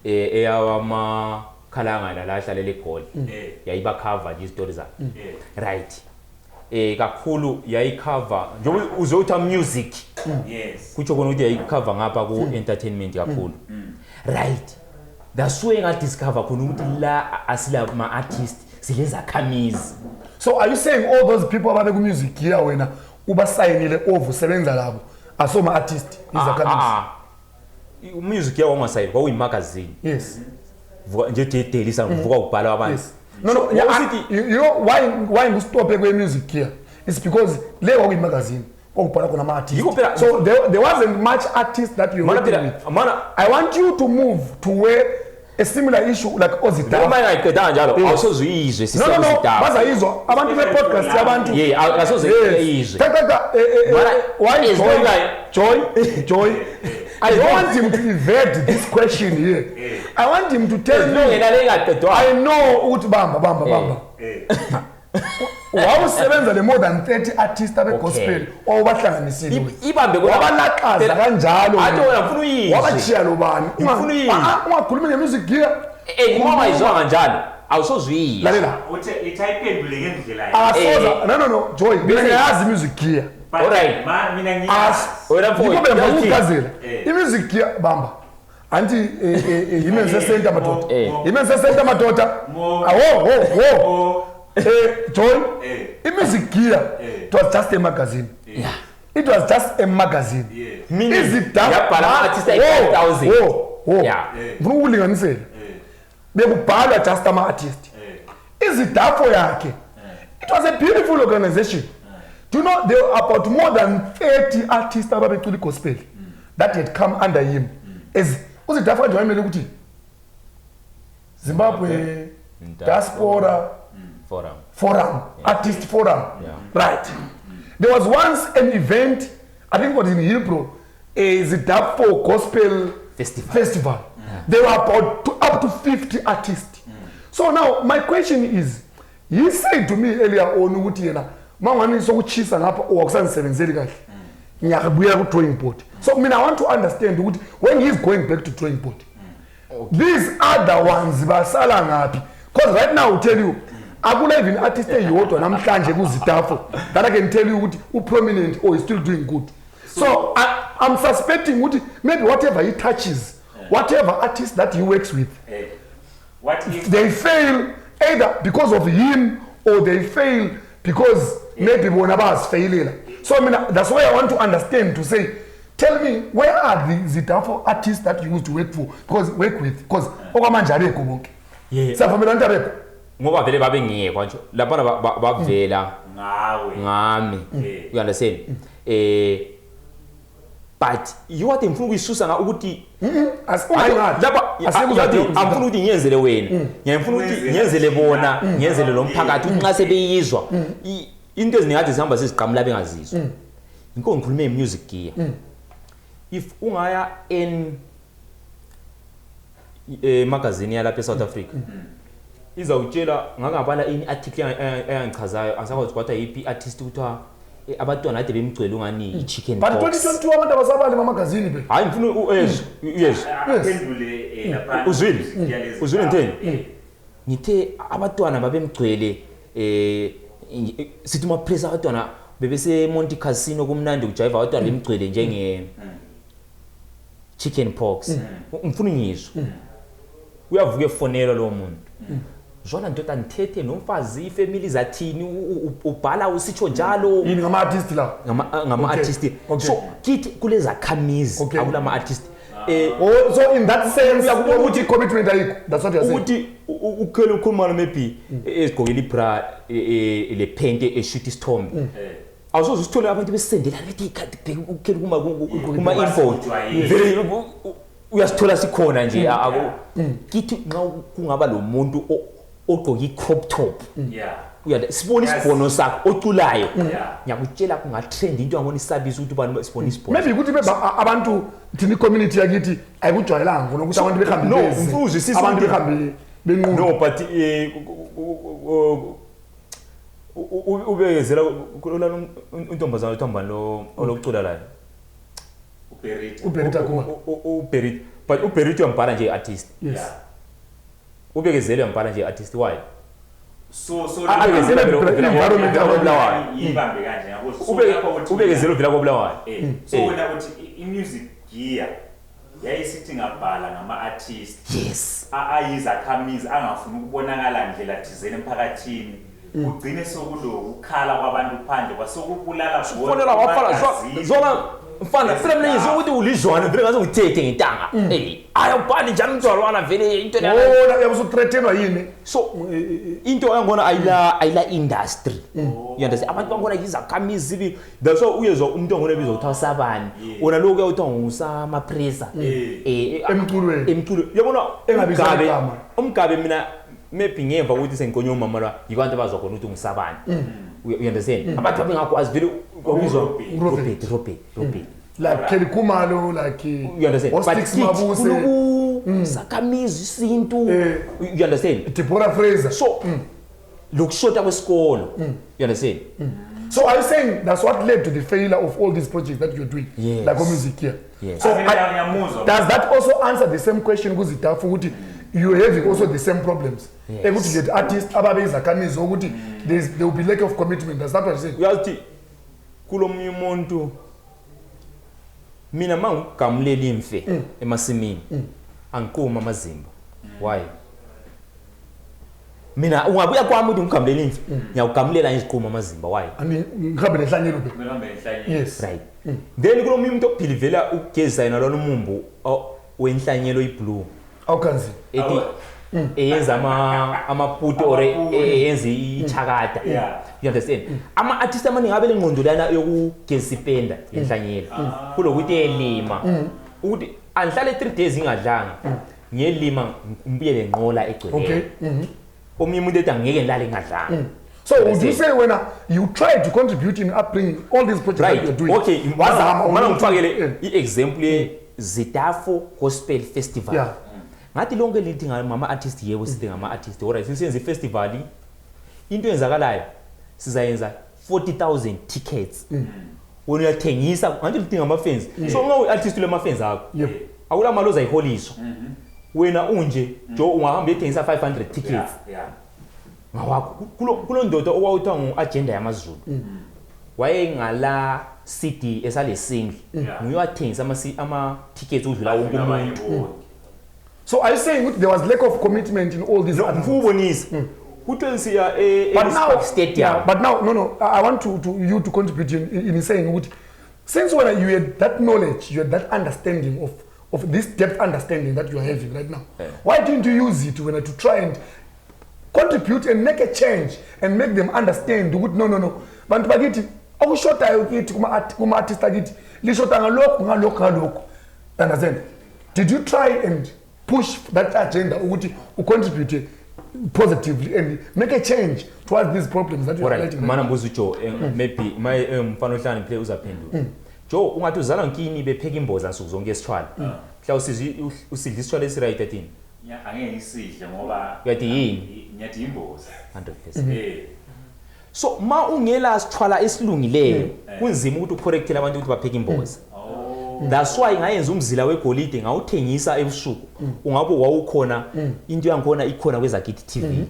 eyawamakhalanga la ahlalela eGoli. Yayiba cover nje izitori zakhe. Right. Kakhulu yayicover njengoba uzotha music. Kutsho khona ukuthi yayicover ngapha ku entertainment kakhulu. Right. That's why ngadiscover khona ukuthi la asila ma artist, silezakhamizi. So are you saying all those people ababe ku-Music Gear wena ubasayinile over, usebenza labo, asoma artist, izakhamizi? Ah, ah. Music Gear wangasayini, kwakuyi-magazine. Vuka nje daily sangivuka ubhala abantu. Yes. No, So, yeah, wawusithi- you know why ngustophe kwe-Music Gear? It's because le kwakuyi-magazine, kwakubhala khona ama-artist. Yikho phela- So there wasn't much artist that you were Mana working phela with. mana I want you to move to where a similar issue like oZIDAFO. Noma ingayiqedanga njalo, awusoze uyizwe. No. SiseZIDAFO. Bazayizwa abantu be-podcast yabantu. Yeah, asoze uyizwe. Ta, ta, ta, Mana, why as Joy, long as- Joy, Joy, I don't want him to evade this question here. I want him to tell As long me. yena le ingaqedwanga. I know ukuthi bamba, bamba, bamba. Wawusebenza le more than 30 artists abe-gospel owabahlanganisile wena. Ibambe kona- Wabalaqaza Phela- kanjalo Athi wena. wena ngifuna uyizwe. Wabachiya lo bani? Ngifuna uyizwe. Ungakhulumi nge-Music Gear. Uma ungayizwanga njalo, awusoze uyizwe. Lalela. Uthe ithi ayiphendule ngendlela yakhe. Asoza. No, Joy, mina ngiyazi i-Music Gear. But Alright. mina ngiyazi. Wena mfowethu, Yikho phela uyathini? ngikuchazela. I-Music Gear, bamba. Anti yime sesenta madoda. Yime sesenta madoda. Awo wo wo. Joy. I-Music Gear, it was just a magazine. It was just a magazine. Meaning, Izidaba yabhala ama-artist ayi-5,000. Wo wo. Ngifuna ukulinganisela. Bekubhalwa just ama-artist. IZIDAFO yakhe, it was a beautiful organization. Do you know there were about more than 30 artists ababecula igospel that had come under him? As uZIDAFO kanje wayemele ukuthi Zimbabwe Diaspora Forum. Forum, Artist Forum. Right. There was once an event, I think it was in Hillbrow, a ZIDAFO Gospel Festival. Festival. There were about up to 50 artists. So now my question is, he said to me earlier on ukuthi yena mangani sokuchisa ngapha owakusangisebenzeli kahle, ngiyabuyela ku drawing board. So mina I want to understand ukuthi when he is going back to drawing board, these other ones basala ngaphi? Because right now I tell you, akula even artist eyodwa namhlanje kuZIDAFO that I can tell you ukuthi u-prominent or is still doing good. So I'm suspecting ukuthi maybe whatever he touches, whatever artist that he works with, What if they fail either because of him or they fail because maybe bona bayazifeyilela. So mina that's why I want to understand, to say, tell me, where are the ZIDAFO artists that you used to work for, because work with, because okwamanje abekho bonke. Siyavumelana ukuthi abekho? Ngoba vele babengekho nje laphana, bavela Ngawe. ngami. You understand? But you what ngifuna ukuyisusa nga ukuthi Ungayi lapha Asikuzathi angifuna ukuthi ngiyenzele wena, ngiyafuna ukuthi Wenzele ngiyenzele thina. bona, ngiyenzele lo mphakathi, ukuthi nxa sebeyizwa Into eziningi kade zihamba siziqamula bengazizwa. Inko ngikhulume music gear. If ungaya in magazine yalapha eSouth Africa, izawutshela ngakabala ini article eyangichazayo, angisakwazi kwathiwa yiphi i-artist, kuthiwa abantwana kade bemgcwele ungani i-chicken But pox. 2022 abantu abasabali emamagazini be. Hayi, ngifuna uyezwa, uyezwa. Aphendule laphana. Uzwile? Music yalezi Uzwile ndawo. ngitheni? Ngithe abantwana babemgcwele, sithi uma-press abantwana bebese Monte Casino kumnandi kujive, abantwana bemgcwele njenge chicken pox. Ngifuna ngizwe uyavuka efonelwa lowo muntu, zwana ndoda, ngithethe nomfazi, ifamily zathini, ubhala usitsho njalo. Yini, ngama-artist la? Ngama-artist. So kithi kulezakhamizi, akulama-artist. Oh, so in that sense Uyakubona ukuthi i-commitment ayikho, that's what you're saying. Ukuthi ukhele ukhuluma maybe ezigqokela ibra le phente, eshuthi isithombe, awusoze usithole abantu besendela bethi kade bheka ukhele kuma import. Ujwayele. Vele uyasithola sikhona nje, kithi nxa kungaba lo muntu ogqoke i-crop top, sibona isibhono sakho oculayo, ngiyakutshela kungatrend into yangona isabisa ukuthi ubani sibona isibhono. Maybe ukuthi beba abantu thina i-community yakithi ayikujwayelanga khona ukuthi abantu behambe No, beze. ngifuna uzwisise abantu ukuthi- behambe benqunu. No, but ubekezela kulona untombazana othiwa lo olokucula layo. Uberita. Uberita Kuma. Uberita, but uberita uyambhala nje i-artist. Yes. Ubekezela uyambhala nje i-artist, why? So Ah, Ubekezela environment vela koBulawayo. Yibambe kanje yabo. So lapha uthi Ubekezela uvela koBulawayo. So wena uthi i-music gear yayisithi ngabhala ngama-artist ayizakhamizi angafuni ukubonakala ndlela thizeni emphakathini, kugcine sokulokukhala kwabantu phandle kwasokubulala. Fonela wafana zona mfana, phela mina ngizwe ukuthi ulizwana vele ngaze ngithethe ngentanga. Ayi, awubhali njani umntwana vele into leyana. Oh, yabe usuthreatenwa yini? So into yangona ayila industry, you understand? Abantu bangona yizakhamizi that's why uyezwa umuntu angona ebizwa kuthiwa sabani, wona lokhu kuyawuthiwa ngusamapresa. Emculweni. Emculweni, uyabona. Engabizwa Umgabe igama. Umgabe mina maybe ngemva kokuthi sengikonye umama la, yibantu abazwa khona ukuthi ungisabani. You understand? Abantu abengakwazi vele kwabizwa Robert. Robert, Robert, Robert. Like Kelly Khumalo, like You understand? But Ostix kithi Mabuse, kulokusakhamizi isintu. You understand? Deborah Fraser. So lokushota kwesikolo, you understand? So are you saying that's what led to the failure of all these projects that you're doing? Yes. Like music here. Yes. So Ngiyamuzwa. Does that also answer the same question kuZidafu ukuthi you're having also the same problems? Yes. Ekuthi get artists ababe izakhamizi ukuthi there will be lack of commitment. That's not what you're saying. Uyazi kulomunye umuntu, mina mangugamulela imfe emasimini, angiquma amazimba. Why? Mina ungabuya kwami ukuthi ngigamulela imfe, ngiyawugamulela ngiziquma amazimba, why? Ani ngihambe nenhlanyelo be. Ngihambe nenhlanyelo. Yes. Right, then kulomunye umuntu obhilivela ukugezisa yena lona umumbu wenhlanyelo iblue Awukhanzi. Ethi eyenza amaputo or Amaputo. eyenza ichakada. You understand? Ama-artist amaningi abe lengqondo lana yokugezisa ipenda yenhlanyelo kulokuthi elima, ukuthi andihlale 3 days ingadlanga, ngiyelima ngibuye nenqola egcweleyo. Omunye umuntu ethi angeke ngilale ngingadlanga. So would you say when you try to contribute in upbringing all these projects that Right. you're doing? Okay. Wazama Mana ukuthi- ngifakele i-example ye-Zitafo Gospel Festival. Ngathi lonke lithi ngama-artist, yebo, sithi ngama-artist, alright, sisenze i-festival. Into eyenzakalayo, sizayenza 40,000 tickets, wena uyathengisa, ngathi lithi ngama-fans. So nxa uyi-artist ulama-fans akho, akula mali ozayiholiswa wena unje jo, ungahamba uyethengisa 500 tickets ngawakho. Kulo ndoda okwakuthiwa ngu-Agenda Yamazulu, wayengala CD esale single, nguye wathengisa ama-tickets udlula wonke Abanye umuntu. bonke. So are you saying ukuthi there was lack of commitment in all these No, other ngifuna ubonisa kuthiwe siya But e-Ellis now, Park Stadium. Yeah, but now, no, I want to you to contribute in saying ukuthi since when you had that knowledge, you had that understanding of this depth understanding that you are having right now, why didn't you use it when to try and contribute and make a change and make them understand ukuthi no, bantu bakithi, okushodayo kithi kuma-artist akithi lishoda ngalokhu, ngalokhu, ngalokhu, understand? Did you try and push that agenda ukuthi ucontribute positively and make a change towards these problems that you are Alright, highlighting. mana mbuza uJoe, maybe my umfana ohlakaniphile uzaphendula. Joe, ungathi uzalwa nkini bepheka imboza nsuku zonke esithwala. Mhla usizwi usidla isithwala esiright athini? Angeke ngisidle ngoba Uyathi yini? Ngiyathi imboza. 100%. Eh. So ma ungela sithwala esilungileyo, kunzima ukuthi ucorrectele abantu ukuthi bapheke imboza. Oh. That's why ngayenza umzila wegolide, ngawuthengisa ebusuku. Ungabe wawukhona, into yangikhona ikhona kwezakithi TV.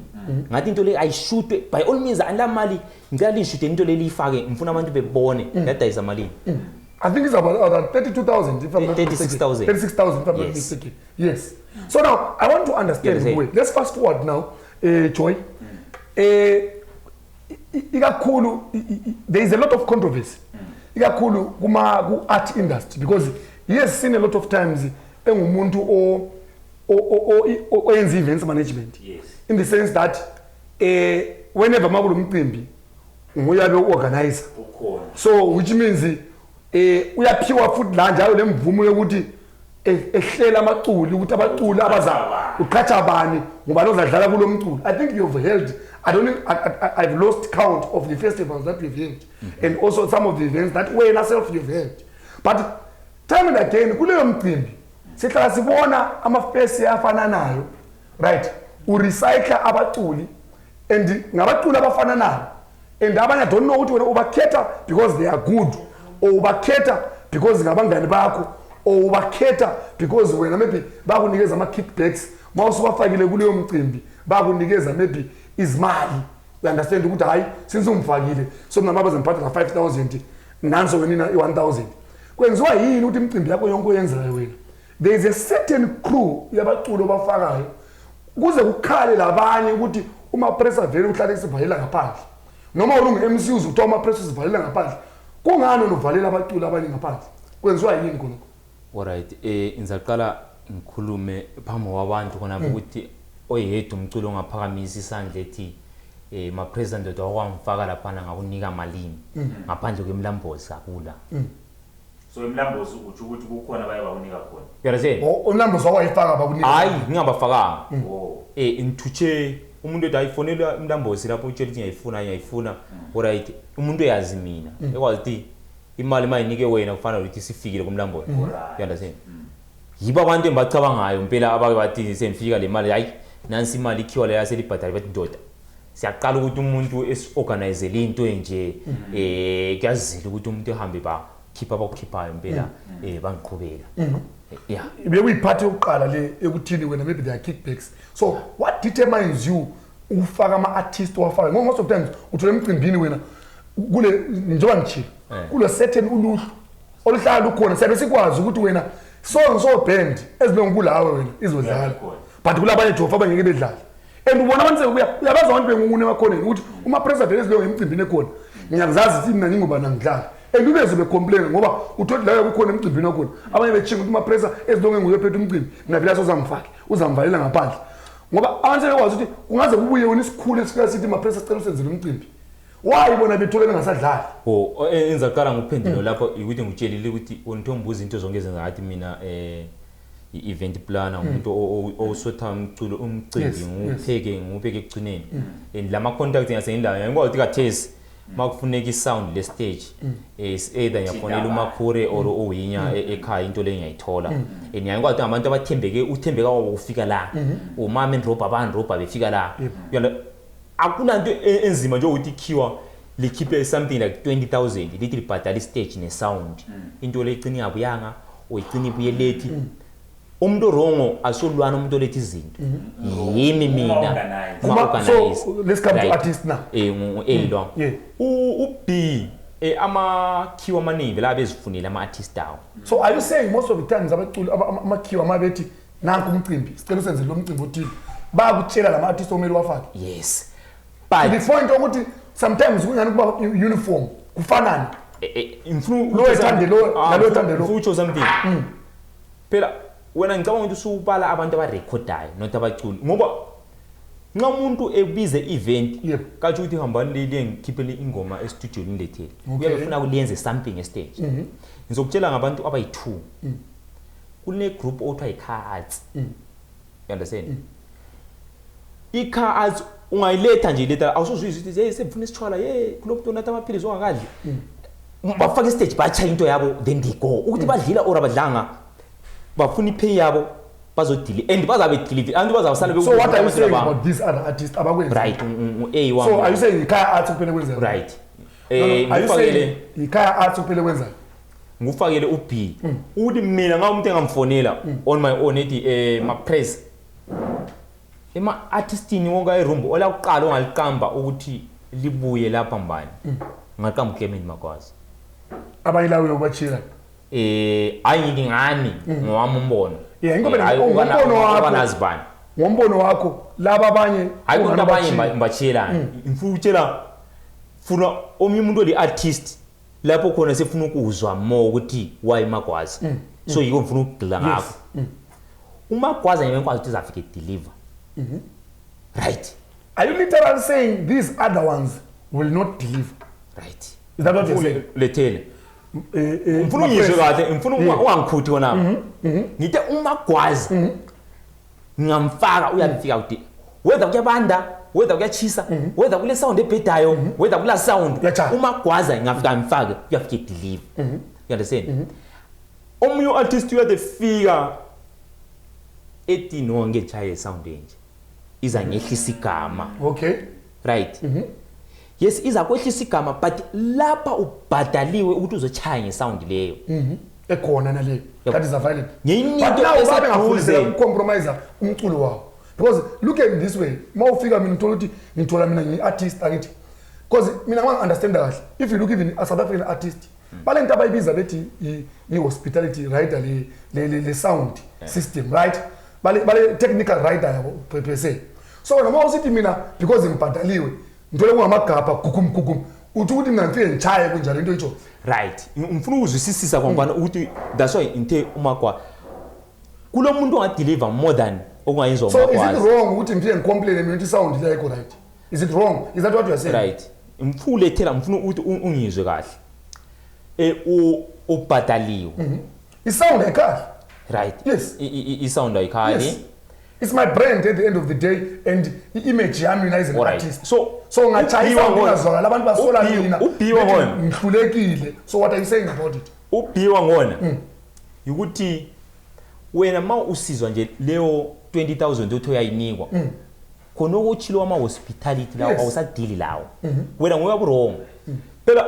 Ngathi into le ayishutwe by all means, anamali, ngicela lishute into leli ifake, ngifuna abantu bebone. Yadayisa malini? I think it's about around 32,000 if I'm not mistaken. 36,000. 36,000 if I'm not mistaken. Yes. So now I want to understand. Yes, Wait, let's fast forward now, Joy. Ikakhulu there is a lot of controversy. Ikakhulu kuma ku art industry, because he has seen a lot of times engumuntu o oyenza events management. In the sense that whenever makulomcimbi nguye abe organizer. Ukhona. So which means uyaphiwa futhi la njalo lemvumo yokuthi ehlela amaculi, ukuthi abaculi abaza uqhatsha bani, ngoba lozadlala kulomculo. I think you've held, I don't know, I've lost count of the festivals that we've held, and also some of the events that wena self you've held. But time and again kuleyo mcimbi sihlala sibona amafesi afananayo, right? Urecycle abaculi and ngabaculi abafananayo, and abanye I don't know ukuthi wena ubakhetha because they are good, or ubakhetha because ngabangani bakho, or ubakhetha because wena maybe bakunikeza ama-kickbacks uma usubafakile kuleyo mcimbi, bakunikeza maybe izimali. You understand ukuthi hayi, since ungifakile, so mina bazongibhadala 5000, nanso wena i-1000. Kwenziwa yini ukuthi imicimbi yakho yonke oyenzayo wena, there is a certain crew yabaculi obafakayo, kuze kukhale labanye ukuthi uMapressa vele uhlale esivalela ngaphandle, noma ulungu-MC uze kuthiwa uMapressa usivalela ngaphandle? Kungani unovalela abaculi abanye ngaphandle? Kwenziwa yini khonokho? Alright, ngizaqala ngikhulume phambi kwabantu khona ukuthi oyedwa umculo ongaphakamisa isandla ethi Mapressa ndoda, wakwangifaka laphana, ngakunika malini, ngaphandle kwemlambozi akula. So emlambozi utsho ukuthi kukhona baye bakunika khona? Uyarasela? Umlambozi wawayifaka bakunika? Hayi, ngingabafakanga. Oh. Ngithutshe umuntu ethi ayifonela umlambozi lapho, utshela ukuthi ngiyayifuna, ngiyayifuna. Alright, umuntu eyazi mina, ekwazi ukuthi imali mayinike wena kufana nokuthi sifikile kumlambozi. You understand? Yibo abantu engibacabangayo impela abake bathi sengifika le mali, hayi, nansi imali ikhiwa leya selibhadala, bathi ndoda, siyaqala ukuthi umuntu esi-organizele into enje, kuyazila ukuthi umuntu ehambe bakhipha abakukhiphayo impela, bangiqhubeka, yeah. Bekuyiphathi yokuqala le ekuthini wena maybe there are kickbacks. So what determines you ukufaka ama-artist owafaka? Ngoba most of times uthola emcimbini wena kule, njengoba ngitshilo, kule certain uluhlu oluhlala lukhona, siyabe sikwazi ukuthi wena so and so band ezilongu kulawe wena izodlala, Khona. but kulabanye jofa abangeke bedlale, and ubona abantu sekubuya, uyabaza abantu bengunguna emakhoneni ukuthi uMapressa vele ezilongu emcimbini ekhona, ngiyakuzazi ukuthi mina ngingubani, angidlali, and ubeze becomplain ngoba uthole la kukhona emcimbini wakhona abanye bechinga ukuthi uMapressa ezilonge nguye ophethe umcimbi, mina vele asozangifake, uzamvalela ngaphandle, ngoba abantu sebekwazi ukuthi kungaze kubuye wena isikhulu esifika sithi, "Mapressa, sicela usenzele umcimbi." Why bona bethole bengasadlali? Oh, engizaqala ngokuphendula lapho ukuthi ngikutshelile ukuthi untombuza into zonke ezenza ngathi mina i-event planner, umuntu osotha umculo, umcimbi, ngiwupheke, ngiwubeke ekugcineni, and lama contacts ngiyasengilayo, ngikwazi ukuthi kathesi makufuneka i-sound le stage, is either ngiyafonela uMakhure or uWinya ekhaya, into le ngiyayithola, and ngiyakwazi ukuthi ngabantu abathembeke, uthembeka kwabo kufika la umama endrobha, bandrobha befika la. Uyala, akunanto enzima njengokuthi ikhiwa likhiphe something like 20,000 lithi libhadala istage ne-sound, into le igcina ingabuyanga or igcina ibuye lethi umuntu wrong. Asolwana umuntu oletha izinto yimi mina. Uma-organize. Uma-organize. So let's come to artist now. Ngu-A lo. U-B, amakhiwa amaningi vele abezifunile ama-artist awo. So are you saying most of the times abaculi amakhiwa uma bethi nanku umcimbi, sicela usenzele lo mcimbi othile, bayakutshela lama artist omele wafake? Yes, To but the point ukuthi sometimes kungani kuba uniform kufanane? Ngifuna Lo ethande lo, nalo ethande lo. Ngifuna ukutsho something phela. Wena ngicabanga ukuthi usubala abantu abarekhodayo, not abaculi, ngoba nxa umuntu ebize event, katsho ukuthi hambani liye ngikhiphele ingoma estudio nilethele. Uyabe ufuna kuliyenze something estage. Ngizokutshela ngabantu abayi-two. Kune group othiwa yi-Car Arts, you understand? Ikhaya Arts ungayiletha nje, iletha awusuzuyizwa ukuthi hey, sengifuna isitshwala, hey, kulo muntu onatha amaphilisi ongakadli. Bafaka istage, bachaya into yabo, then they go. Ukuthi badlila or abadlanga, bafuna ipay yabo, bazodili and bazabe deliver, abantu bazawusala. So what are you saying about these other artists abakwenza? Right, A So are wami. you saying ikhaya Arts kuphela kwenzayo? Right. No, no, are you ngufakele saying ikhaya Arts kuphela kwenzayo? Ngufakele u-B ukuthi mina ngabe umuntu engamfonela on my own, ethi ma-press ema-artistini wonke ayerumbu olakuqala ongaliqamba ukuthi libuye lapha mbani, ngaqamba uClement Magwaza. Abanye lawo uyobachila? Hayi, ngithi ngani, ngowami umbono. Yeah, ingoba Hayi, ngombono wakho. ubanazi bani. Ngombono wakho, laba abanye Hayi, kodwa abanye ungabachila. ngibachiyelani, ngifuna ukutshela, funa omunye umuntu oli-artist lapho khona sefuna ukuzwa more ukuthi why Magwaza, so yiko ngifuna ukugxila ngakho. UMagwaza ngibe ngikwazi ukuthi izafike deliver, right? Are you literally saying these other ones will not deliver? Right. Is that what you're saying? Lethele. Ngifuna Ma-press. ungizwe kahle, ngifuna ungangikhuthi khonapho. Ngithe uMagwaza ngingamfaka, uyafika kude, whether kuyabanda, whether kuyachisa, whether kule sound ebhedayo, whether kula sound. Kuyachaya. UMagwaza ngingafika ngifake, uyafika deliver, you understand? Omunye u-artist uyade fika ethi no, ngeke sound enje, iza ngehlisa igama. Right, yes, iza kwehlisa igama, but lapha ubhadaliwe ukuthi uzochaya ngesound leyo. Ekhona naleyo that is available. Ngenye But into now babe eseduze. ngafunisela ukucompromise umculo wawo, because look at it this way, uma ufika mina uthola ukuthi ngithola mina ngiyi-artist, angithi? Because mina ngangi-understanda kahle, if you look even a South African artist, bale nto abayibiza bethi i-hospitality rider, le sound system, right? Bale technical rider yabo per se. So wena uma usithi mina because ngibhadaliwe, ngithole kungamagabha gugum gugum, uthi ukuthi mina ngifike ngichaye kunjalo, into itsho. Right, ngifuna ukuzwisisisa kwangibana ukuthi that's why ngithe uMagwa kulo muntu ongadeliver more than okungayenziwa So is it uMagwaza. wrong ukuthi ngifike ngicomplaine mina ukuthi isound le ayikho right? Is it wrong? Is that what you are saying? Right, ngifuna ulethela, ngifuna ukuthi ungizwe kahle, ubhadaliwe. Isound ayikhahle. Right. Yes. Isound ayikhali. Yes, it's my brand at the end of the day and i-image yami mina as an artist. So So ngachaya uBhiwa isound ngona- ingazwakala, abantu basola mina, uBhiwa bethi ngona. ngihlulekile. So what are you saying about it? Ubhiwa ngona ukuthi wena ma usizwa nje leyo 20,000 othi uyayinikwa khona okuchilo wama-hospitality lawo, awusadili lawo, wena ngoya ku-wrong phela.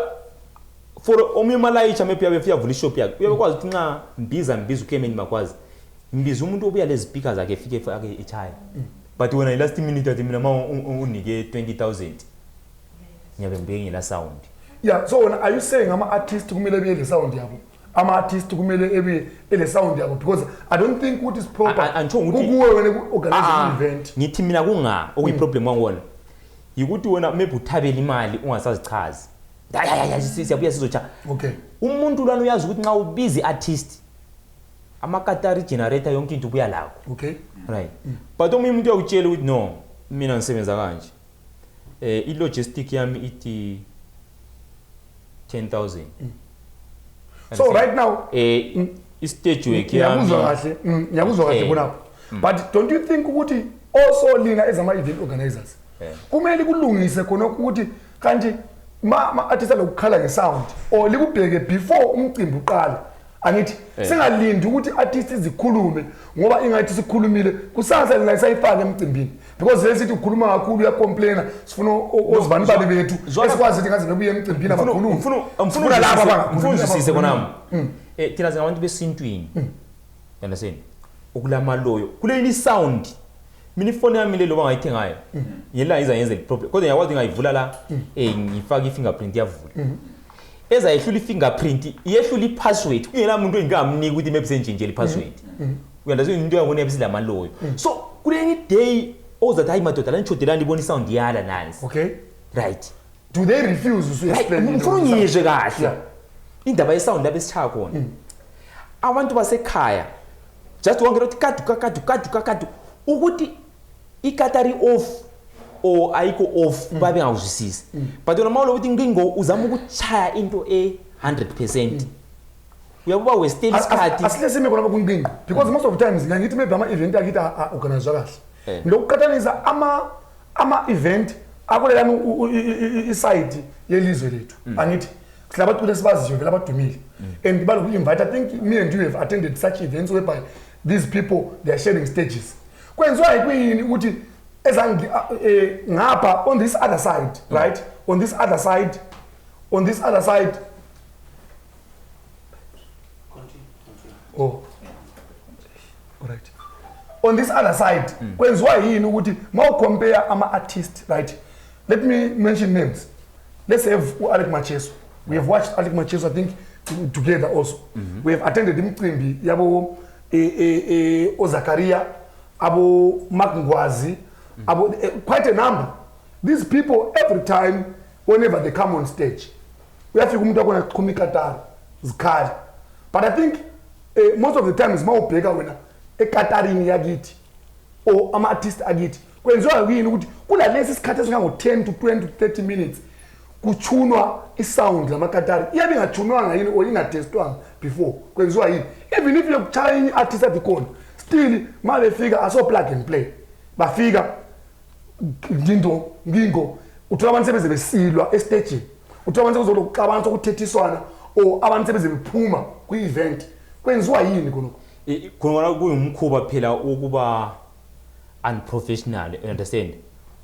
For omunye umalayitsha maybe uyabe efika avula ishop yakhe, uyabe kwazi ukuthi nxa mbiza uClement Makwazi, mbiza umuntu obuya lezi speaker zakhe, efike efake echaya, but wena i-last minute athi mina ma unike 20,000 ngiyabe ngibuye ngela sound. Yeah, so wena are you saying ama-artist kumele ebuye le sound yabo? Ama-artist kumele ebuye ele sound yabo? Because I don't think ukuthi is proper Angitsho ukuthi- kukuwe wena ku-organize Ah, i-event. Ngithi mina kunga okuyiproblem kwangona yikuthi wena maybe uthabela imali ungasazichazi. Hayi, hayi, hayi, siyabuya sizotsha. Umuntu lwana uyazi ukuthi nxa ubiza i-artist, amakatari, generator, yonke into ubuya lakho. Right, but omunye umuntu uyakutshela ukuthi no, mina ngisebenza kanje, i-logistic yami ithi 10,000. So right now i-stage work yami Ngiyakuzwa kahle, ngiyakuzwa kahle khonapho, but don't you think ukuthi also lina as ama-event organizers kumele kulungise khonokho ukuthi kanti ma-artist alokukhala ngesound or likubheke before umcimbi uqala, angithi? Singalindi ukuthi artist zikhulume, ngoba ingathi sikhulumile kusasa lina isayifake emcimbini, because lesithi ukhuluma kakhulu, uyacomplaina, sifuna ozibani babi bethu esikwazi ukuthi ngaze bebuye emcimbini abakhulumi. Ngifuna Sifuna laba abangakhulumi, ngifuna uzwisise abakhulumi. khonami, thina singabantu besintwini, you understand? Okulamaloyo kule sound, mina ifoni yami le loba ngayithengayo ngelanga iza yenze problem, kodwa ngiyakwazi ngayivula la, ngifake i-fingerprint, iyavula. Ezayehlula i-fingerprint, iyehlula i-password, kungela muntu engingamnika ukuthi maybe sentshintshele i-password, uyandazini? Into yakona yabisidlamaloyo. So kule day ozathi hayi madoda, la nitshodelani, libona isound yala nansi. Right. Do they refuse to explain? Ngifuna ungizwe kahle. Indaba yesound lapho esishaya khona abantu basekhaya, just wonke ukuthi kadu kakadu kadu kakadu, ukuthi ikatari off or ayikho off, babe ngawuzwisisi. But wena mawulo ukuthi ngingo uzama ukuchaya into e-100%, uyabuba westela isikhathi. Asile sime khona kunqinqi, because most of the times ngiyaye ngithi maybe ama-event akithi a-organizwa kahle. Ngilokuqhathanisa ama-event akulelani iside yelizwe lethu, angithi silabaculi esibaziyo vele abadumile and baloku-invite. I think me and you have attended such events whereby these people, they are sharing stages. Kwenziwa yikuyini ukuthi ngapha on this other side, right, on this other side, on this other side? Oh, alright, on this other side kwenziwa yini ukuthi mawucompare ama-artist, right? Let me mention names. Let's have u-Alec Macheso. We have watched Alec Macheso, I think together also. We have attended imicimbi yabo oZakaria, abo Mark Ngwazi, abo quite a number. These people, every time whenever they come on stage, uyafika umuntu wakhona axhuma ikatara, zikhali. But I think most of the times mawubheka wena ekatarini yakithi or ama-artist akithi, kwenziwa yini ukuthi kunalesi sikhathi esingango-10 to 20 to 30 minutes kuchunwa isound lamakatari, iyabe ingachunwanga yini or ingatestwanga before? Kwenziwa yini? Even if yokuchaya enye i-artist athi khona, still ma befika aso plug and play, bafika nginto ngingo, uthola abantu sebeze besilwa estagini, uthola abantu sekuzokuxabana, sokuthethiswana, or abantu sebeze bephuma kwi-event. Kwenziwa yini khonokho? Khona kuyumkhuba phela ukuba unprofessional, you understand?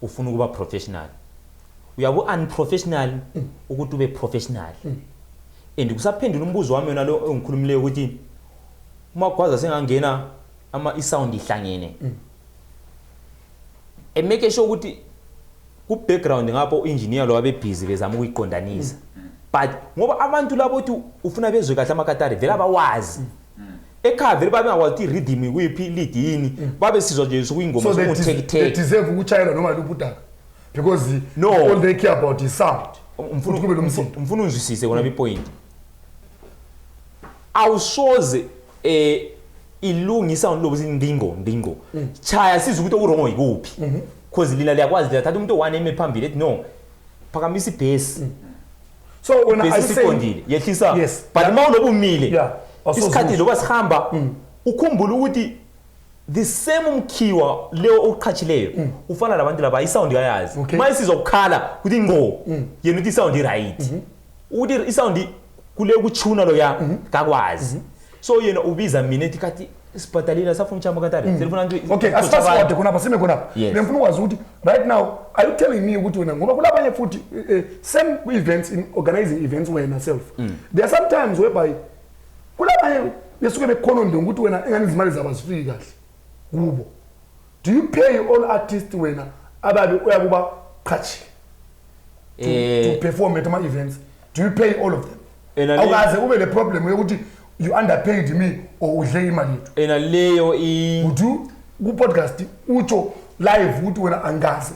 Ufuna ukuba professional, uyabe unprofessional ukuthi ube professional. And kusaphendula umbuzo wami yona lo engikhulumileyo ukuthi uMagwaza sengangena ama isound ihlangene, emake sure ukuthi ku background ngapho engineer lo abe busy bezama ukuyiqondanisa. But ngoba abantu labo uthi ufuna bezwe kahle amakatari, vele abawazi ekhaya, vele babe ngakwazi ukuthi i-rhythm kuyiphi, lead yini, babe sizwa nje sokuyingoma. So they, sokungu-take they take deserve ukuchayelwa noma luphi udaka because No. all they care about is sound, futhi kube nomsindo. Mfuna ungizwisise kona ipoint. Awusoze ilungisa lobo ndingo ndingo chaya sizwe ukuthi okuwrong yikuphi, because lina liyakwazi, liyathatha umuntu one eme phambili ethi no, phakamisa ibass. So wena are Ibhesi you saying iqondile, yehlisa. Yes. But uma ulobu umile Awusoze isikhathi uzwe. loba sihamba, ukhumbule ukuthi the same umkhiwa leyo oqhatshileyo ufana labantu laba, isound kayazi. Ma isizwa kukhala kuthi ngqo, yena uthi isound i-right, ukuthi isound kule kuchuna loya kakwazi. So yena ubiza mina ethi kathi sibhadalile, safuna uchama katari selifuna nto. Okay, asifasifade khonapha, sime khonapha. Yes. Bengifuna ukwazi ukuthi right now are you telling me ukuthi wena, ngoba kulabanye futhi same events, in organizing events wena self, there are sometimes whereby kulabanye besuke bekhononde ukuthi wena engani izimali zabo azifiki kahle kubo. Do you pay all artists wena ababe uyakuba qhatshile to perform at ama-events? Do you pay all of them? Awukaze ube le problem yokuthi you underpaid me or udle imali yethu? Ena leyo i Would you ku-podcast utsho live ukuthi wena angaze?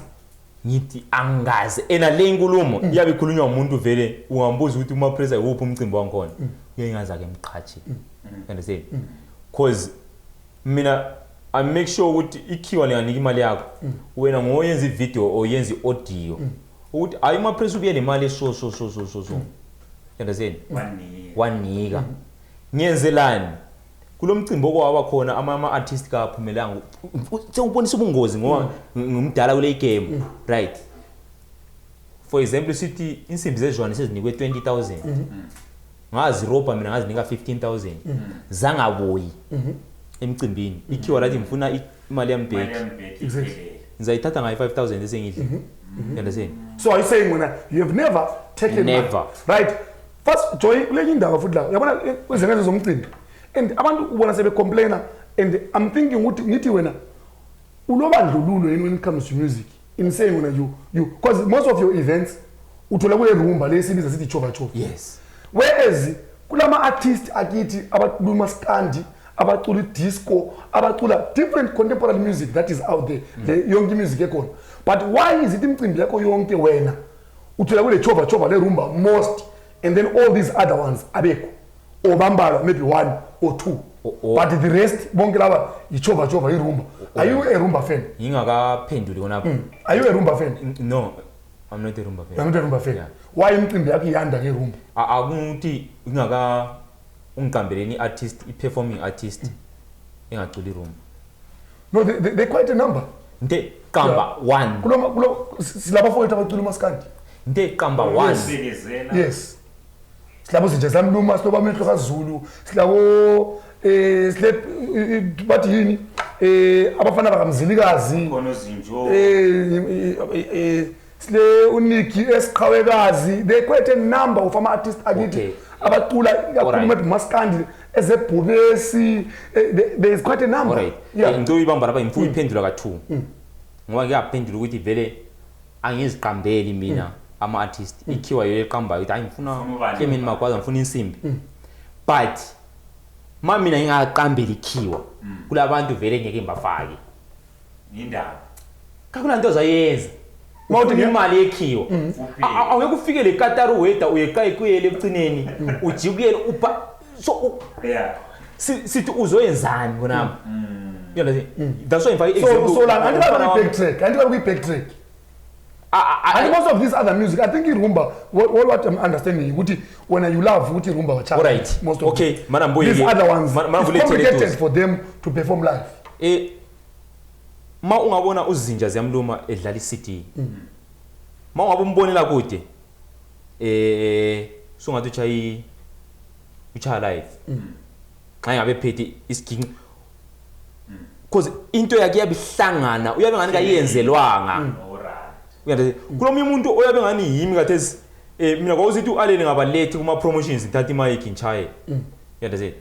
Ngithi angaze. Ena le inkulumo iyabe ikhulunywa umuntu vele, ungambuza ukuthi uMapressa iwuphi umcimbi wangikhona, uyengaze ake mqhatshe, understand? Cause mina I make sure ukuthi ikhiwa linganika imali yakho wena ngoyenza ivideo or yenza i-audio ukuthi hayi, uMapressa ubuye nemali so so so so so so, understand? Wanika. Wanika ngiyenzelani kulo mcimbi okwaba khona ama-artist kaphumelanga, sengubonisa ubungozi ngoba ngumdala kule game, right? For example, sithi insimbi zezwane sezinikwe 20,000, ngazirobha mina ngazinika 15,000, zangabuyi emcimbini. Ikhiwa lathi ngifuna imali yami Imali back. yami back iphelele. Ngizayithatha ngayo 5000 esengidle, you understand? So are you saying wena you have never taken Never. money? Right, first Joy, kulenye indaba futhi la, uyabona, kwezengezo zomcimbi and abantu ubona sebecomplaina and I'm thinking ukuthi ngithi wena ulobandlululo yini when it comes to music, in saying wena you because most of your events uthola kule rumba lesibiza sithi chova chova, whereas kulama artist akithi abacula umaskandi, abacula idisco, abacula different contemporary music that is out there, le yonke music ekhona, but why is it imicimbi yakho yonke wena uthola kule chova chova le rumba most, and then all these other ones abekho or bambalwa, maybe one or two, but the rest bonke laba yichova chova, irumba? Are you a rumba fan? Ngingakaphenduli khonapho. Are you a rumba fan? No, I'm not a rumba fan. You're not a rumba fan? Yeah. Why imicimbi yakho iyanda ngerumba? Akuthi ngingaka ungiqambeleni i-artist, i-performing artist engaculi irumba. No, they quite a number. Nte qamba one. Kulo silabafowethu abacula umaskandi. Nte qamba one. Bekezela. Yes, silabo zinja zamluma, siloba amehlo kaZulu, silabo sile bathi yini, abafana bakamzilikazi. Khona ozinjo. Sile uniki esiqhawekazi. They quite a number of ama artists akithi abacula kakhulu maybe maskandi ezebhubesi. There is quite a number. Alright. Yeah. Ngicela uyibamba lapha, ngifuna uyiphendula ka-two. Ngoba ngiyaphendula ukuthi vele angiziqambeli mina ama-artist. Ikhiwa yiyo eqambayo ukuthi hayi ngifuna Ufuna ubani? Clement Magwaza, ngifuna insimbi. But ma mina ngingaqambeli ikhiwa kulabantu vele ngeke ngibafake. Indaba. Kakula nto ozayenza. Mawuthi Ufuna imali yekhiwa. Uphile. Awungeke ufike le Qatar uweda uyeqa ikuyele ekugcineni ujikuyele upha so Yeah. sithi uzoyenzani khonapho. You understand? That's why ngifake So example. so la anti Umfana ba wami- backtrack, anti ba backtrack. And most of this other music, I think irumba, what I'm understanding ukuthi when you love ukuthi irumba wacha. Alright. Most of Okay, them. mana mbuye These ke. other ones, Mana it's mvule complicated Teletos. for them to perform live. Ma ungabona uzinja ziyamluma edlala iCD. Ma ungabe umbonela kude. Sungathi uchayi uchaya live. Xa ngabe phethe isiginci. Because into yakhe iyabihlangana, uyabe ngani kayenzelwanga. Alright. Uyandase kulomunye umuntu oyabe ngani yimi kathesi, mina kwawusithi uAllen ngabalethi kuma promotions ngithatha imic ngichaye. Uyandase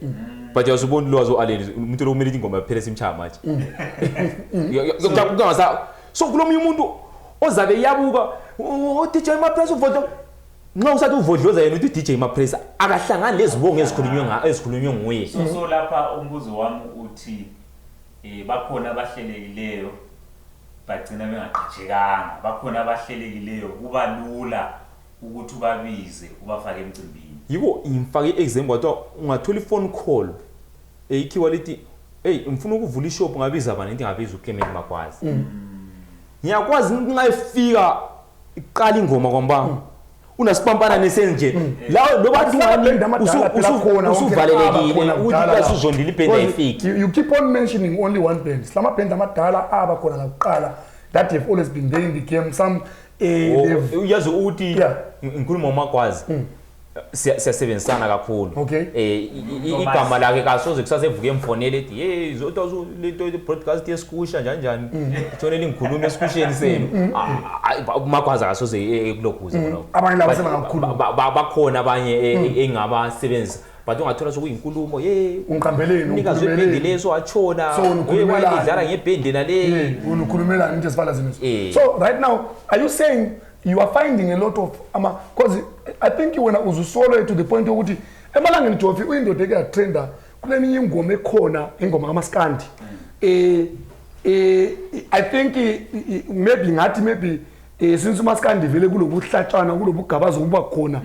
but uyasubona ulwazi uAllen umuntu lo kumele ingoma yaphele simchaya manje. Kungasa so kulomunye umuntu ozabe yabuka o DJ Mapress uvoto nxa usathi uvodloza yena uthi DJ Mapress akahlangani lezibongo ezikhulunywe nga ezikhulunywe nguye. So lapha umbuzo wami uthi bakhona abahlelekileyo bagcina bengaqhatshekanga, bakhona abahlelekileyo kuba lula ukuthi ubabize ubafake emcimbini. Yiko ngifake example kodwa ungathola i-phone call ikhiwa lithi hey ngifuna ukuvula ishop ngabiza bani, ngithi ngabiza uClement Magwaza. Ngiyakwazi ngingayifika iqala ingoma kwamba unasipampana nesenje la loba Band amadala phela khona, wonke usuvalelekile abakhona ukuthi kudala la. uyasuzondile ibhendi Because ayifiki. you keep on mentioning only one band. Silama band amadala abakhona lakuqala that have always been there in the game. Some they've Uyazi ukuthi Yeah. ngikhuluma uMagwaza siyasebenzisana kakhulu. Okay. Igama lakhe kasoze kusasa evuke emfonele ethi hey zodwa lento broadcast yesikusha njani njani ithonele ngikhuluma esikusheni senu. uMagwaza kasoze ekulokhuza khona. Abanye labo sebangakhuluma. Bakhona abanye engabasebenzisa but ungathola sokuyinkulumo hey Ungiqambeleni, umnikazi webhendi ungikhulumeleni. leso watshona So, unikhulumelani? idlala ngebhendi nale. Yeah, unikhulumelani into ezifana zinezo. So right now are you saying you are finding a lot of ama because I think wena uzusolo to the point yokuthi emalangeni Jofi uyindoda eke yatrenda kuleminye ingoma ekhona, ingoma kaMaskandi. I think maybe ngathi maybe since uMaskandi vele kulobuhlatshana kulobugabazo kuba khona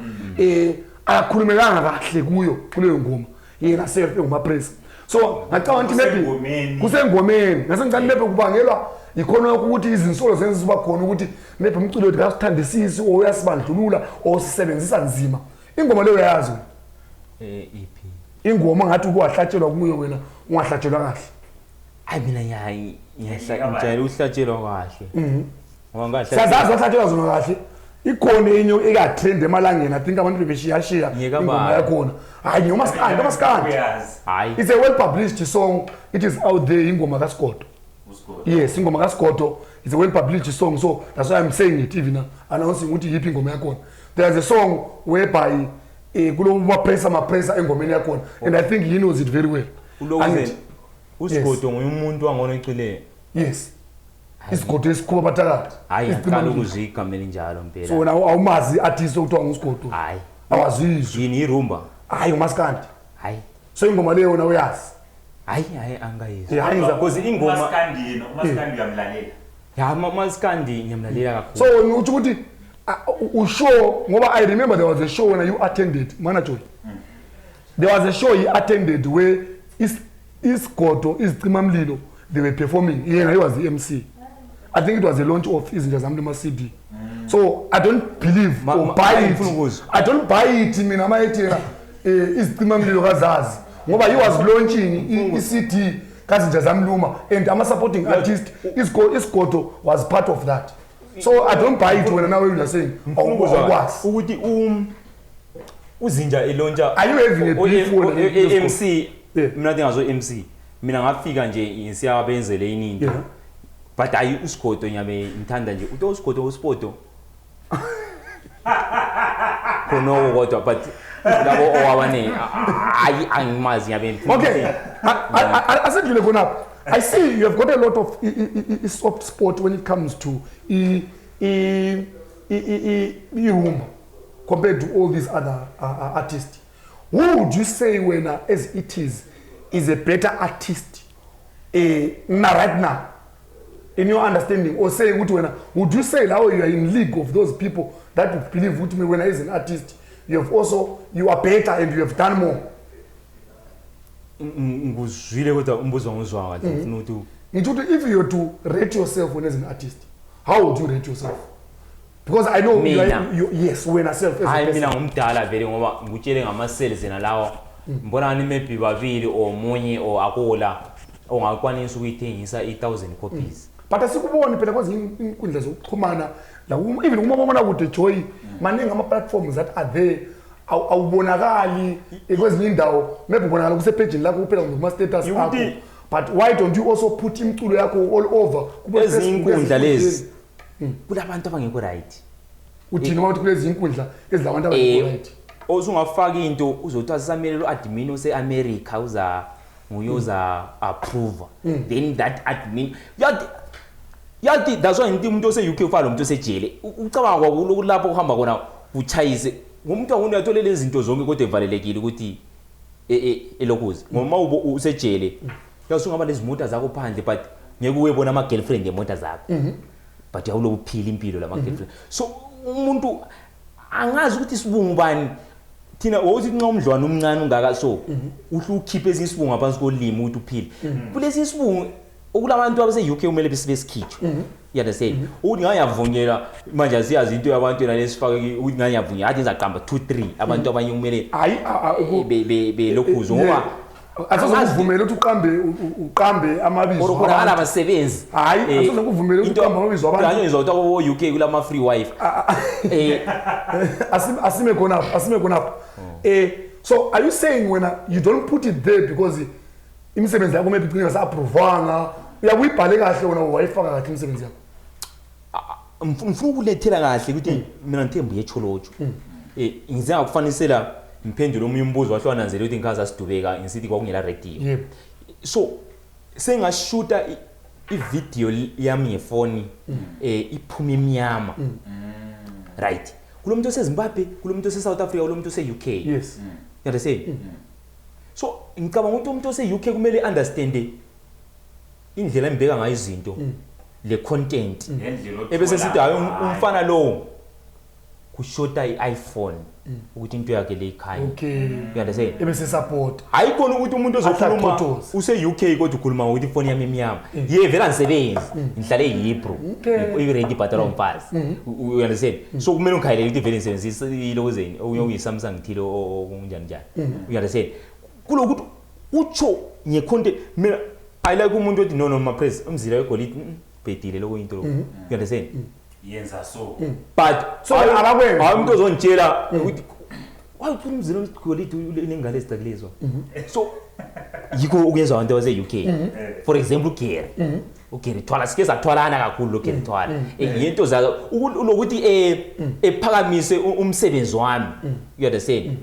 akakhulumekanga kahle kuyo kuleyo ngoma yena self engumapress. So ngacabanga ukuthi maybe Kusengomeni. kusengomeni ngase ngicabanga maybe kubangelwa ikhona ukuthi izinsolo zenze ziba khona ukuthi maybe umculo wethu kasithandisisi or uyasibandlulula or sisebenzisa nzima. Ingoma leyo uyayazi wena? Iphi? Ingoma ngathi ukuwahlatshelwa kuyo wena ungahlatshelwa kahle. Hayi mina ngiyajayela ukuhlatshelwa kahle. Ngoba ngahlatshelwa Siyazazi wahlatshelwa zona kahle. Ikhona enye ekatrend emalangeni, I think abantu bebeshiyashiya Ngiyeka ingoma bani? yakhona. Hayi ngomaskandi, ngomaskandi. Uyazi. Hayi. It's a well published song. It is out there, ingoma kaSigodo. Usigodo. Yes, ingoma kaSigodo is a well published song, so that's why I'm saying it even announcing ukuthi yiphi ingoma yakhona. There's a song whereby kulo mapressa mapressa engomeni yakhona and I think he knows it very well. Ulokuze And- uSigodo nguye umuntu wangona ecile. Yes. Isigodo esikhuba bathakathi. Hayi Isicima ngaqala mlilo. ukuzwa igama elinjalo mpela. So wena awumazi artist okuthiwa nguSigodo. Hayi. Awazizwi. Yini irumba? Hayi umaskandi. Hayi. So ingoma leyo wena uyazi. Hayi hayi angayizwa. Hayi ngiza. Because ingoma uMaskandi yena, uMaskandi uyamlalela. ya maskandi ngiyamlalela kakhulu. So uthi ukuthi ushow ngoba I remember there was a show when you attended Mana Joy. There was a show he attended where isigodo izicima mlilo they were performing. Yena he was the MC. I think it was a launch of izinja zami lema CD. So I don't believe or buy it. Ngifuna ukuzwa. I don't buy it mina mayethi yena izicima mlilo kazazi ngoba he was launching i CD kaZinja Zamluma and ama-supporting artist, Isigodo was part of that. So I don't buy it wena now you are saying awukwazi. Ukuthi uZinja elauncha. Are you having a beef wena? MC, mina ngazo MC, mina ngafika nje ngisiyabenzele ininto. But hayi, uSigodo nyabe ngithanda nje uthi uSigodo uSipoto khonoko, kodwa but labo owabane, hayi, angimazi nyabe. Okay, asedlule khonapho. I see you have got a lot of soft spot when it comes to i-rumba compared to all these other artists. Who would you say when, as it is a better artist right now, in your understanding, or say ukuthi wena, would you say now you are in league of those people that believe ukuthi when as an artist you have also, you are better and you have done more? Nguzwile, kodwa umbuzo ngizwa kahle, ngifuna ukuthi Ngithi ukuthi if you were to rate yourself when as an artist, how would you rate yourself? Because I know you are, Mina? you, yes, wena self as a Hayi, person. mina ngumdala vele, ngoba ngikutshele ngama-sales yena lawa, ngibona ngani maybe babili or munye or akola ongakwanisa ukuyithengisa i-1000 copies. But asikuboni phela kwezinye inkundla zokuxhumana la, even kumabonakude, Joy, maningi ama-platforms that are there. Awubonakali kwezinye indawo, maybe ubonakala kusephejini lakho kuphela kumbe kuma-status akho. But why don't you also put imiculo yakho all over kube Ezinye Facebook, inkundla lezi ezinkundleni? Kulabantu abangekho right. Uthini uma uthi kulezi inkundla ezilabantu abangekho right? Osungafaka into, uzothiwa sisamele lo admin ose-America, uza nguye oza approve, then that admin yathi yathi that's why ngithi umuntu ose-UK ufana nomuntu osejele. Ucabanga kwakulo kulapho kuhamba khona uchayise ngumuntu akuni, uyathola lezi zinto zonke kodwa evalelekile ukuthi elokhuze ngoba uma usejele uyasungaba lezi mota zakho phandle, but ngeke uyebona ama-girlfriend emota zakho, but awuloku uphila impilo lama-girlfriend. So umuntu angazi ukuthi isibungu bani. Thina wawuthi nxa umdlwane omncane ungaka, so uhle ukhiphe esinye isibungu ngaphansi kolimi ukuthi uphile kulesinye isibungu. Okulabantu abase-UK kumele besikhitshwe, you understand, ukuthi ngangiyavunyelwa. Manje asiyazi into yabantu yona lesifake ukuthi ngangiyavunyelwa, athi ngizaqamba 2 3 abantu abanye kumele Hayi, belokhuzo ngoba asizokuvumela ukuthi uqambe uqambe amabizo or khona abantu. alabasebenzi. Hayi, asizokuvumela ukuthi uqambe amabizo abantu. Ngizwa ukuthi abo-UK kulama-free wifi. Asime khonapho, asime khonapho. So are you saying wena you don't put it there because imisebenzi yakho maybe igcine ingasa-approvwanga? Uyakuyibhale kahle wena, wayifaka kahle imisebenzi yakho? Ngifuna ukulethela kahle ukuthi mina ngithembu yeTsholotsho, ngize ngakufanisela ngiphendule omunye umbuzo wahle wananzelela ukuthi ngikhaza sidubeka ngisithi kwakungela radio. So sengashuta ivideo yami ngefoni, iphuma imnyama, right? Kulo muntu oseZimbabwe, kulo muntu ose-South Africa, kulo muntu ose-UK. You understand? So ngicabanga ukuthi umuntu ose-UK kumele understande indlela embheka ngayo izinto, le content, Ngendlela ebese sithi hayi, othola umfana lowo kushota i-iPhone ukuthi into yakhe le ikhanye. You understand? Ebese support. Hayi khona ukuthi umuntu ozokhuluma Ahlaqothoze. use-UK kodwa ukhuluma ngokuthi ifoni yami imnyama, ye vele angisebenzi, ngihlale yibro, i-rent ibhatalwa umfazi. You understand? So kumele ungikhayelele ukuthi vele ngisebenzisa ilokozeni okunye okuyi-Samsung thile okunjani njani. You understand? Kulokuthi utsho nge-content, mina I like umuntu othi, "No, no, mapress umzila wegolide, bhedile lokho into lokho." You understand? Yenza so. But So, abakwenzi. hayi, umuntu ozongitshela ukuthi wayucula umzila wegolide unengane ezicakilezo, so yikho okuyenzwa abantu abase-UK. For example, uGary Thwala, sike sathwalana kakhulu lo Gary Thwala. Yinto zakhe lokuthi ephakamise umsebenzi wami, you understand?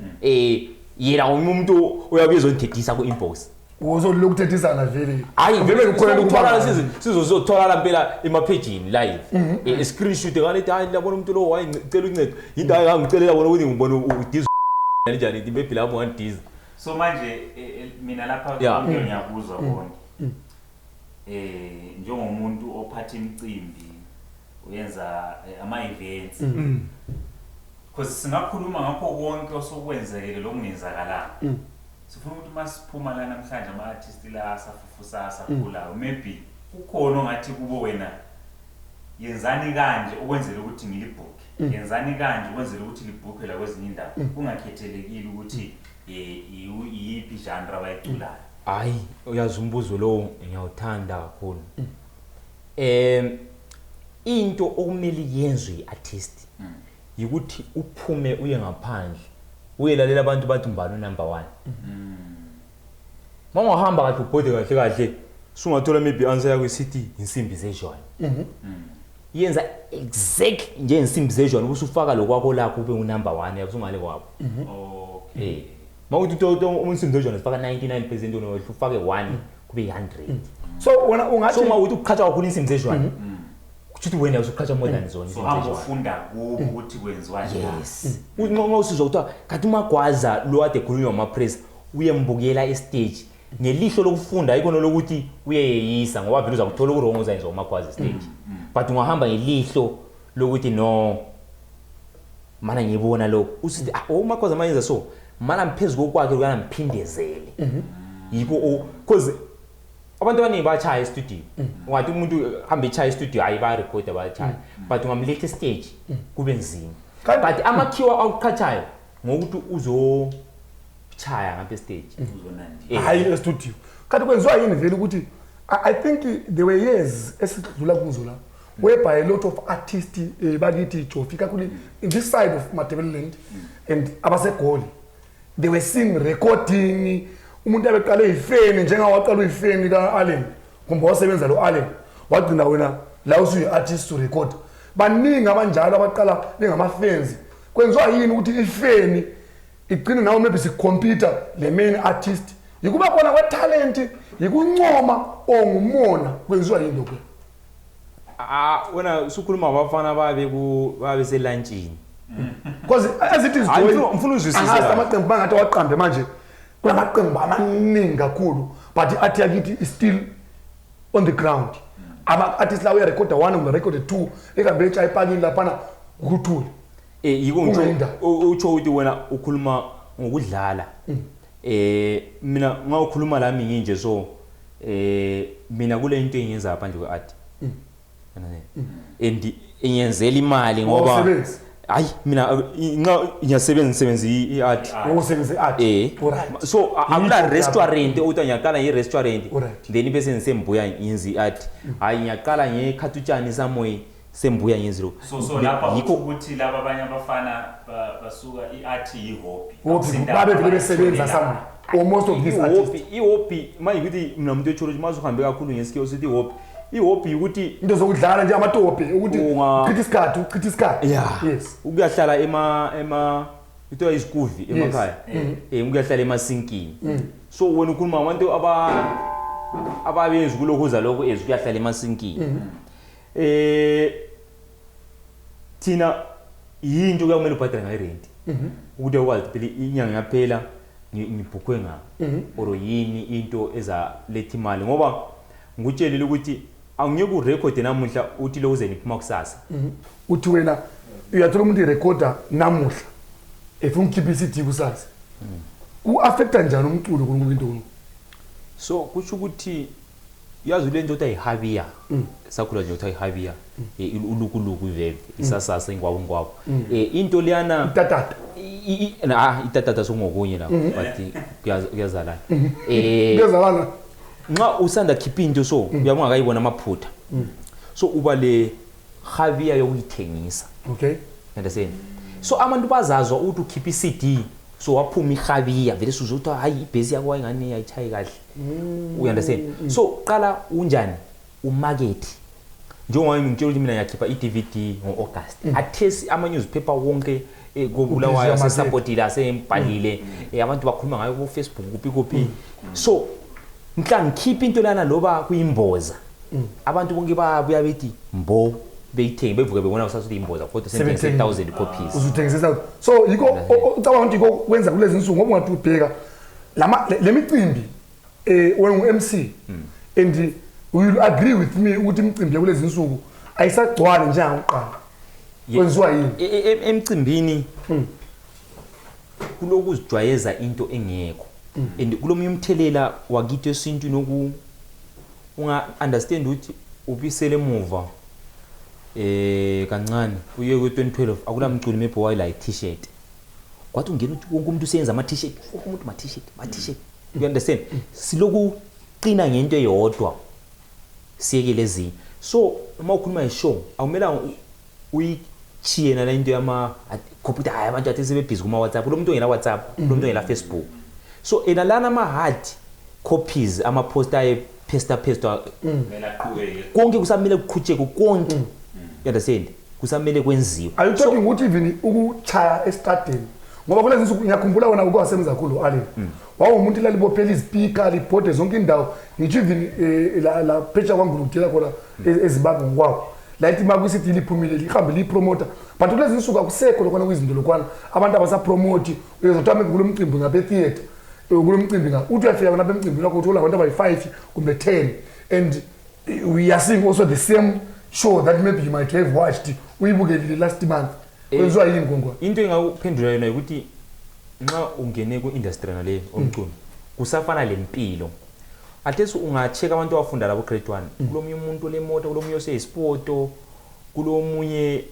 Yena umuntu uyabe ezongithethisa ku-inbox. Uzolokuthethisana vele? Hayi, vele kukhona sizotholana. lokubamba. Sizotholana mpela emaphejini live. Screenshot ngalethi, hayi, labona umuntu lo wayengicela uncedo, into hayi ngicelela bona ukuthi ngibona udiza kanjani, ngithi maybe lapho ngandiza. So manje mina lapha konke ngiyakuzwa konke. Njengomuntu ophatha imicimbi, uyenza ama events, because singakhuluma ngakho konke osokwenzekele lokungenzakalanga. Sifuna ukuthi masiphuma la namhlanje, ama artist la asafufusa, asakhulayo, maybe kukhona ongathi kubo wena, yenzani kanje ukwenzela ukuthi ngilibhukhe, yenzani kanje ukwenzela ukuthi libhukhe la kwezinye indawo, kungakhethelekile ukuthi iyiphi genre abayiculayo. Hayi, uyazi umbuzo lowo ngiyawuthanda kakhulu. Into okumele yenzwe i-artist yikuthi uphume uye ngaphandle uyelalela abantu bathi mbani number 1. Mawungahamba kahle ubhode kahle kahle sungathola maybe answer yakho isithi insimbi zejwane. Yenza exactly njengensimbi zejwane ubusufaka lokwakho lakho ube unumber 1 yabe usungale kwabo. Okay. Mawuthi uthola insimbi zejwane zifaka 99% unohle ufake 1 kube 100. So wena ungathi so mawuthi ukuqhatsha kakhulu insimbi zejwane kusho ukuthi wena usuqhatsha more than zona. So hamba ufunda kubo ukuthi kwenziwa njani. Yes. Unqonqa usizwa kuthiwa kanti uMagwaza lo kade ekhulunywa ngama-press uyembukela estage ngelihlo lokufunda, ayikho lokuthi uyeyisa ngoba vele uzakuthola okuwrong uzayenza uMagwaza estage. But ungahamba ngelihlo lokuthi no mana ngibona lokho usithi ah uMagwaza mayenza so mana mphezulu kokwakhe lokana mphindezele. Yikho because abantu abaningi bayachaya e-studio. Ungathi umuntu hambe echaya e-studio hayi bayarekhoda bayachaya. But ungamletha e-stage kube nzima. But amakhiwa akuqhatshayo ngokuthi uzochaya ngapha e-stage. Uzonandi. Hayi e-studio. Kanti kwenziwa yini vele ukuthi I think there were years esidlula kuzo la whereby a lot of artists bakithi Jofi kakhulu in this side of Matabeleland and abaseGoli they were seen recording umuntu abeqale ifeni njengawaqala uyifeni kaAllen kumbe wasebenza lo Allen wagcina wena la usuyi artist to record. Baningi abanjalo abaqala bengamafans. Kwenziwa yini ukuthi ifeni igcine nawe maybe sikhompyutha le main artist? Yikuba khona kwetalent, yikuncoma ongumona, kwenziwa yini lokho? Ah wena usukhuluma abafana babe ku babe selantshini. Because as it is ngifuna uzwisise. Angazi amaqembu bangathi waqambe manje kulamaqembu amaningi kakhulu but i-art yakithi is still on the ground. Ama artists lawo uyarekhoda 1 kumbe record 2 ekambe etsha ipakini laphana ukuthula. Yiko utsho ukuthi wena ukhuluma ngokudlala. Mina ngawukhuluma lami nginje so mina kule into engiyenza ngaphandle kwe-art. And ingenzela imali ngoba hayi mina ngiyasebenza ngisebenza i-art. Usebenza i-art. So akula restaurant uthi ngiyaqala nge-restaurant then bese ngisembuya ngiyenza i-art. Hayi ngiyaqala ngekhathutshani samoyi sembuya ngiyenza lokho. So lapha ukuthi laba abanye abafana basuka i-art yi-hobby. Babe vele besebenza somewhere. Or most of these artists. I-hobby manje ukuthi mina umuntu echolo manje uhambe kakhulu ngesikho sithi i-hobby. I-hobby ukuthi into zokudlala nje amatopi ukuthi uchitha isikhathi uchitha isikhathi. Yes. Ukuyahlala ema kuthiwa izikuvi emakhaya. Ukuyahlala emasinkini. So wena ukhuluma abantu ababenza kulokhuza lokho ezukuyahlala emasinkini. Thina yinto kuyakumele ubhadale ngayo irent. Ukuthi ukwazi phela inyanga yaphela ngibhukhwe nga or yini into ezaletha imali ngoba ngikutshelile ukuthi angeke urekhode namuhla uthi lokuze niphuma kusasa. Uthi wena uyathola umuntu irekhoda namuhla efuna ukukhipha i-CD kusasa. Ku-affecta njani umculo kulungu into kuno? So kusho ukuthi yazi le nto ayihabiya sakhula nje ayihabiya ulukuluku iveve isasasa ingwabo ngwabo into liyana itatata itatata sokungokunye lapho but kuyazalana kuyazalana nxa usanda khipha into so uyabona akayibona amaphutha so uba le habiya yokuyithengisa. Okay, understand? So abantu bazazwa ukuthi ukhipha i-CD so waphuma ihabiya vele suzothi hayi ibhesi yakho wayingane ayichayi kahle. You understand? So qala unjani umarket njengoba ngitshela ukuthi mina ngiyakhipha i-DVD ngo-August athesi ama newspaper wonke koBulawayo asesupportile asembhalile abantu bakhuluma ngayo ku Facebook kuphi kuphi. So mhla ngikhipha into lana loba kuyimboza abantu bonke babuya bethi mbo beyithenge bevuke bebona kusasa ukuthi imboza kodwa sengithengise 1000 copies uzuthengisa. So yiko ucabanga ukuthi yiko kwenza kulezi insuku ngoba ungathi ubheka lama lemicimbi wena ngu-MC and you will agree with me ukuthi imicimbi yakulezi insuku ayisagcwali njengakuqala. Kwenziwa yini emcimbini? Kulokuzijwayeza into engekho and kulomunye umthelela wakithi esintwini oku unga understand ukuthi ubisele emuva kancane uye ku-2012 akula mculo maybe wayela i-t-shirt kwathi ungena ukuthi wonke umuntu useyenza ama-t-shirt wonke umuntu ma-t-shirt ma-t-shirt. You understand? Siloku qina ngento eyodwa, siyekele ezinye. So uma ukhuluma ngeshow, akumelanga uyichiye nale into yama computer. Hayi, abantu athi sebebhizi kuma-WhatsApp, lo muntu ongela WhatsApp, lo muntu ongela Facebook. So ena lana ama-hard copies, ama-poster ayephesta phestwa, Kumele aqhubeke. Konke kusamele kuqhutshekwe konke, you understand? Kusamele kwenziwe. Are you talking ukuthi even ukuchaya estradeni, ngoba kulezi nsuku ngiyakhumbula wena uke wasebenza kakhulu, Allen, wawumuntu lalibophela izipika, libhode zonke indawo, ngitsho even la phetsha kwanguludela khona eZimbabwe ngokwakho, layithi uma kwisithi liphumile lihambe liyipromota. But kulezi nsuku akusekho lokhwana kwizinto lokhwana, abantu abasapromoti. Uyezwa kuthiwa maybe kulo mcimbi ngabe etheatre, kulo mcimbi nga uthi uyafika wena emcimbini wakho, uthola abantu abayi-5 kumbe 10, and we are seeing also the same show that maybe you might have watched, uyibukelile last month. Kwenziwa yini, Ngongwa? Into engakuphendula yona ukuthi nxa ungene ku-industry nale omculo, kusafana lempilo. At least unga-check abantu abafunda labo grade 1, kulomunye umuntu olemoto, kulomunye oseyisipoto, kulomunye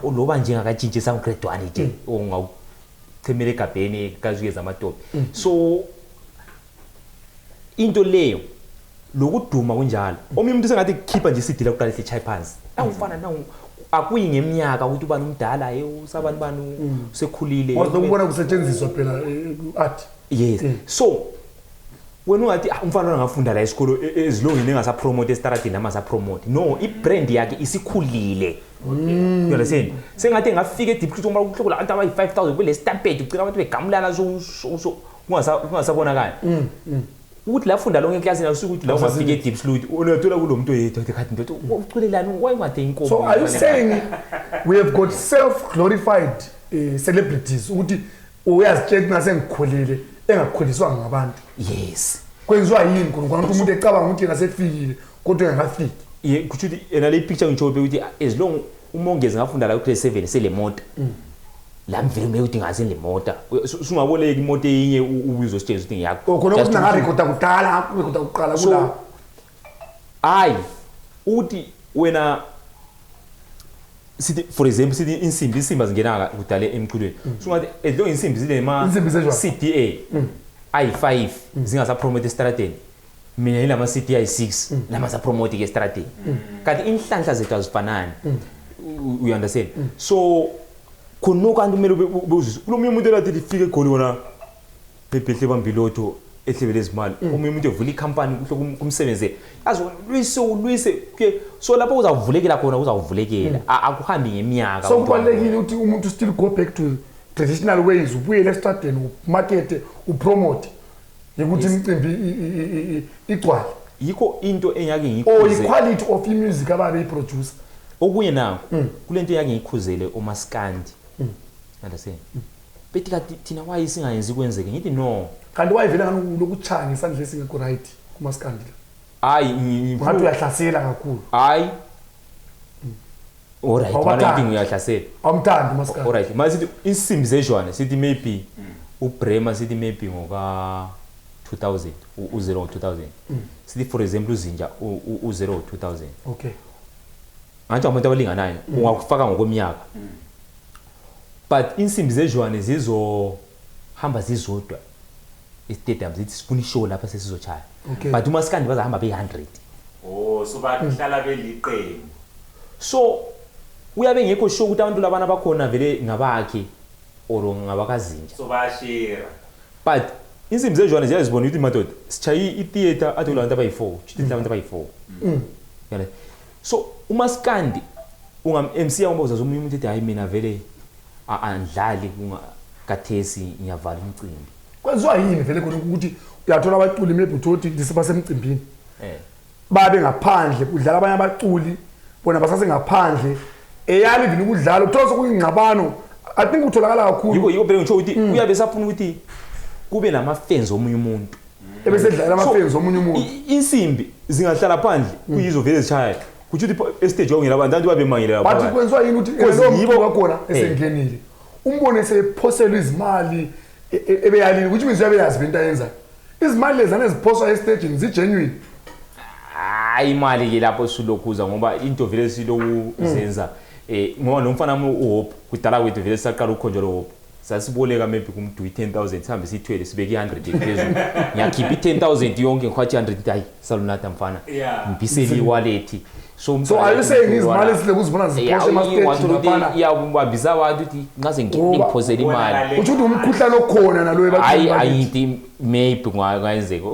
loba nje ngakatshintshi sangu-grade 1 nje, ongawuchemela egabheni kazukeza amatopi. So into leyo lokuduma kunjalo, omunye umuntu sengathi kukhipha nje isidila kuqala ehle phansi, awufana nawu, akuyi ngeminyaka ukuthi ubani umdala, ye usabani bani usekhulile. Lokubona kusetshenziswa phela art. Yes. So wena ungathi, "Ah, umfana angafunda la esikolo ezilongini engasapromote estaradini, amasapromote." No, i-brand yakhe isikhulile, you understand? Sengathi engafika e-Deep Creek ngoba kuhloko la bantu abayi-5000 kule stampede, ugcina abantu begamulana, so kungasabonakali ukuthi la funda lonke eklasini. Asuke ukuthi la ungafika e-Deep Sloot, uyathola kulo muntu oyedwa ethi khathi ndoda uculelani, wayingathe inkomo. So are you saying we have got self glorified celebrities, ukuthi uyazitshela ukuthi nasengikhulile, engakhuliswanga ngabantu? Yes. Kwenziwa yini khona khona ukuthi umuntu ecabanga ukuthi yena sefikile kodwa engakafiki? Ye, kusho ukuthi yena le picture ngitsho ukuthi as long umongezi ngafunda la ku-grade 7 sele mota la, mvele kumele ukuthi ngaze le mota, sungaboleki imoto eyinye ubizositshela ukuthi ngiyakho. Oh, khona ukuthi nangarekhoda kudala, ngarekhoda kuqala kula. Hayi, uthi wena sithi for example, sithi insimbi azingena kudala emculweni, sungathi as long insimbi zile ma Insimbi zezwa. CDA ayi-5 zingasapromote estradeni, mina yilama CD ayi-6 lama sapromote ke estradeni, kanti inhlanhla zethu azifanani. You understand? So khonokho kanti kumele ube uzise kulo munye umuntu elathi lifike egoli wona bebhehle bambilotho ehlebele ezimali, omunye umuntu evula ikhampani kuhle kumsebenze, yazi ulwise ulwise ke. So lapho uzawuvulekela khona, uzawuvulekela. Akuhambi ngeminyaka. So umntwana. Kubalulekile ukuthi umuntu still go back to traditional ways, ubuyele estradeni, umarkete, upromote, ukuthi imicimbi igcwale. Yikho into engiyake Or ngiyikhuze. I-quality of i-music ababeyiproducer. Okunye nakho kule nto engiyake ngiyikhuzele omaskandi, understand, bethi kati thina waye singayenzi kwenzeke, ngithi no. Kanti wayevele ngani lokuchaya ngesandla esingekho right kumaskandi la? Hayi, Ngathi uyahlasela kakhulu. Hayi, alright. Awubathandi. Mana ngithi ngiyahlasela. Awumthandi umaskandi? Alright, manje sithi insimbi zezhwane, sithi maybe uBrema, sithi maybe ngoka 2000, u0 ngo 2000, sithi for example uZinja u0 ngo 2000. Ngathi abantu abalinganayo ungakufaka ngokweminyaka, but insimbi zezhwane zizohamba zizodwa estadium, zithi sifuna ishow lapha, sesizochaya. But umaskandi bazahamba beyi-100. Oh, so bahlala beliqembu. So uyabe ngekho sure ukuthi abantu labana bakhona vele ngabakhe or ngabakazinja. So bayashare. But insimbi zezhwane ziyazibona ukuthi madoda sichaye i-theatre, athi kula bantu abayi-4, shuthi abantu abayi-4. Yabona? So umaskandi ungam-MC ngoba uzazi omunye umuntu ethi, "Hayi, mina vele andidlali kathesi, ngiyavala umcimbi." Kwenziwa yini vele khona ukuthi uyathola abaculi, maybe uthole ukuthi basemcimbini, babe ngaphandle kudlala abanye abaculi, bona basasengaphandle, eyali vele ukudlala, uthola sokuyingxabano? I think utholakala kakhulu. Yiko phela ngitsho ukuthi uyabe safuna ukuthi kube nama-fans omunye umuntu. Ebesedlalela ama-fans omunye umuntu. Insimbi zingahlala phandle, kuyizo vele zishaya, kutsho ukuthi estage kwakungela abantu, abantu babemangele Bathi lapha. kwenziwa yini ukuthi Cause lowo mculo wakhona esengenile, umbone sephoselwa izimali ebeyalile, which means uyabe yazi into ayenzayo, izimali lezana eziphoswa estagini zi-genuine? Hayi, imali ke lapho silokhuza ngoba into vele siloku zenza, ngoba lo mfana wami uHope, kudala kwethu vele saqala ukukhonjwa lo Hope. Sasiboleka maybe kumntu i-10,000, sihambe siyithwele, sibeke i-100 phezulu. Ngiyakhipha i-10,000 yonke, ngikhwatshe i-100, hayi, salunatha mfana. Ngibhisele i-wallet. So So are you saying izimali ezile kuzibona ziphoshe ema-stage laphana? Iyabambisa abantu ukuthi nxa ngiphosele imali. Utsho ukuthi umkhuhlane okhona nalo Hayi, ayithi maybe kungayenzeka.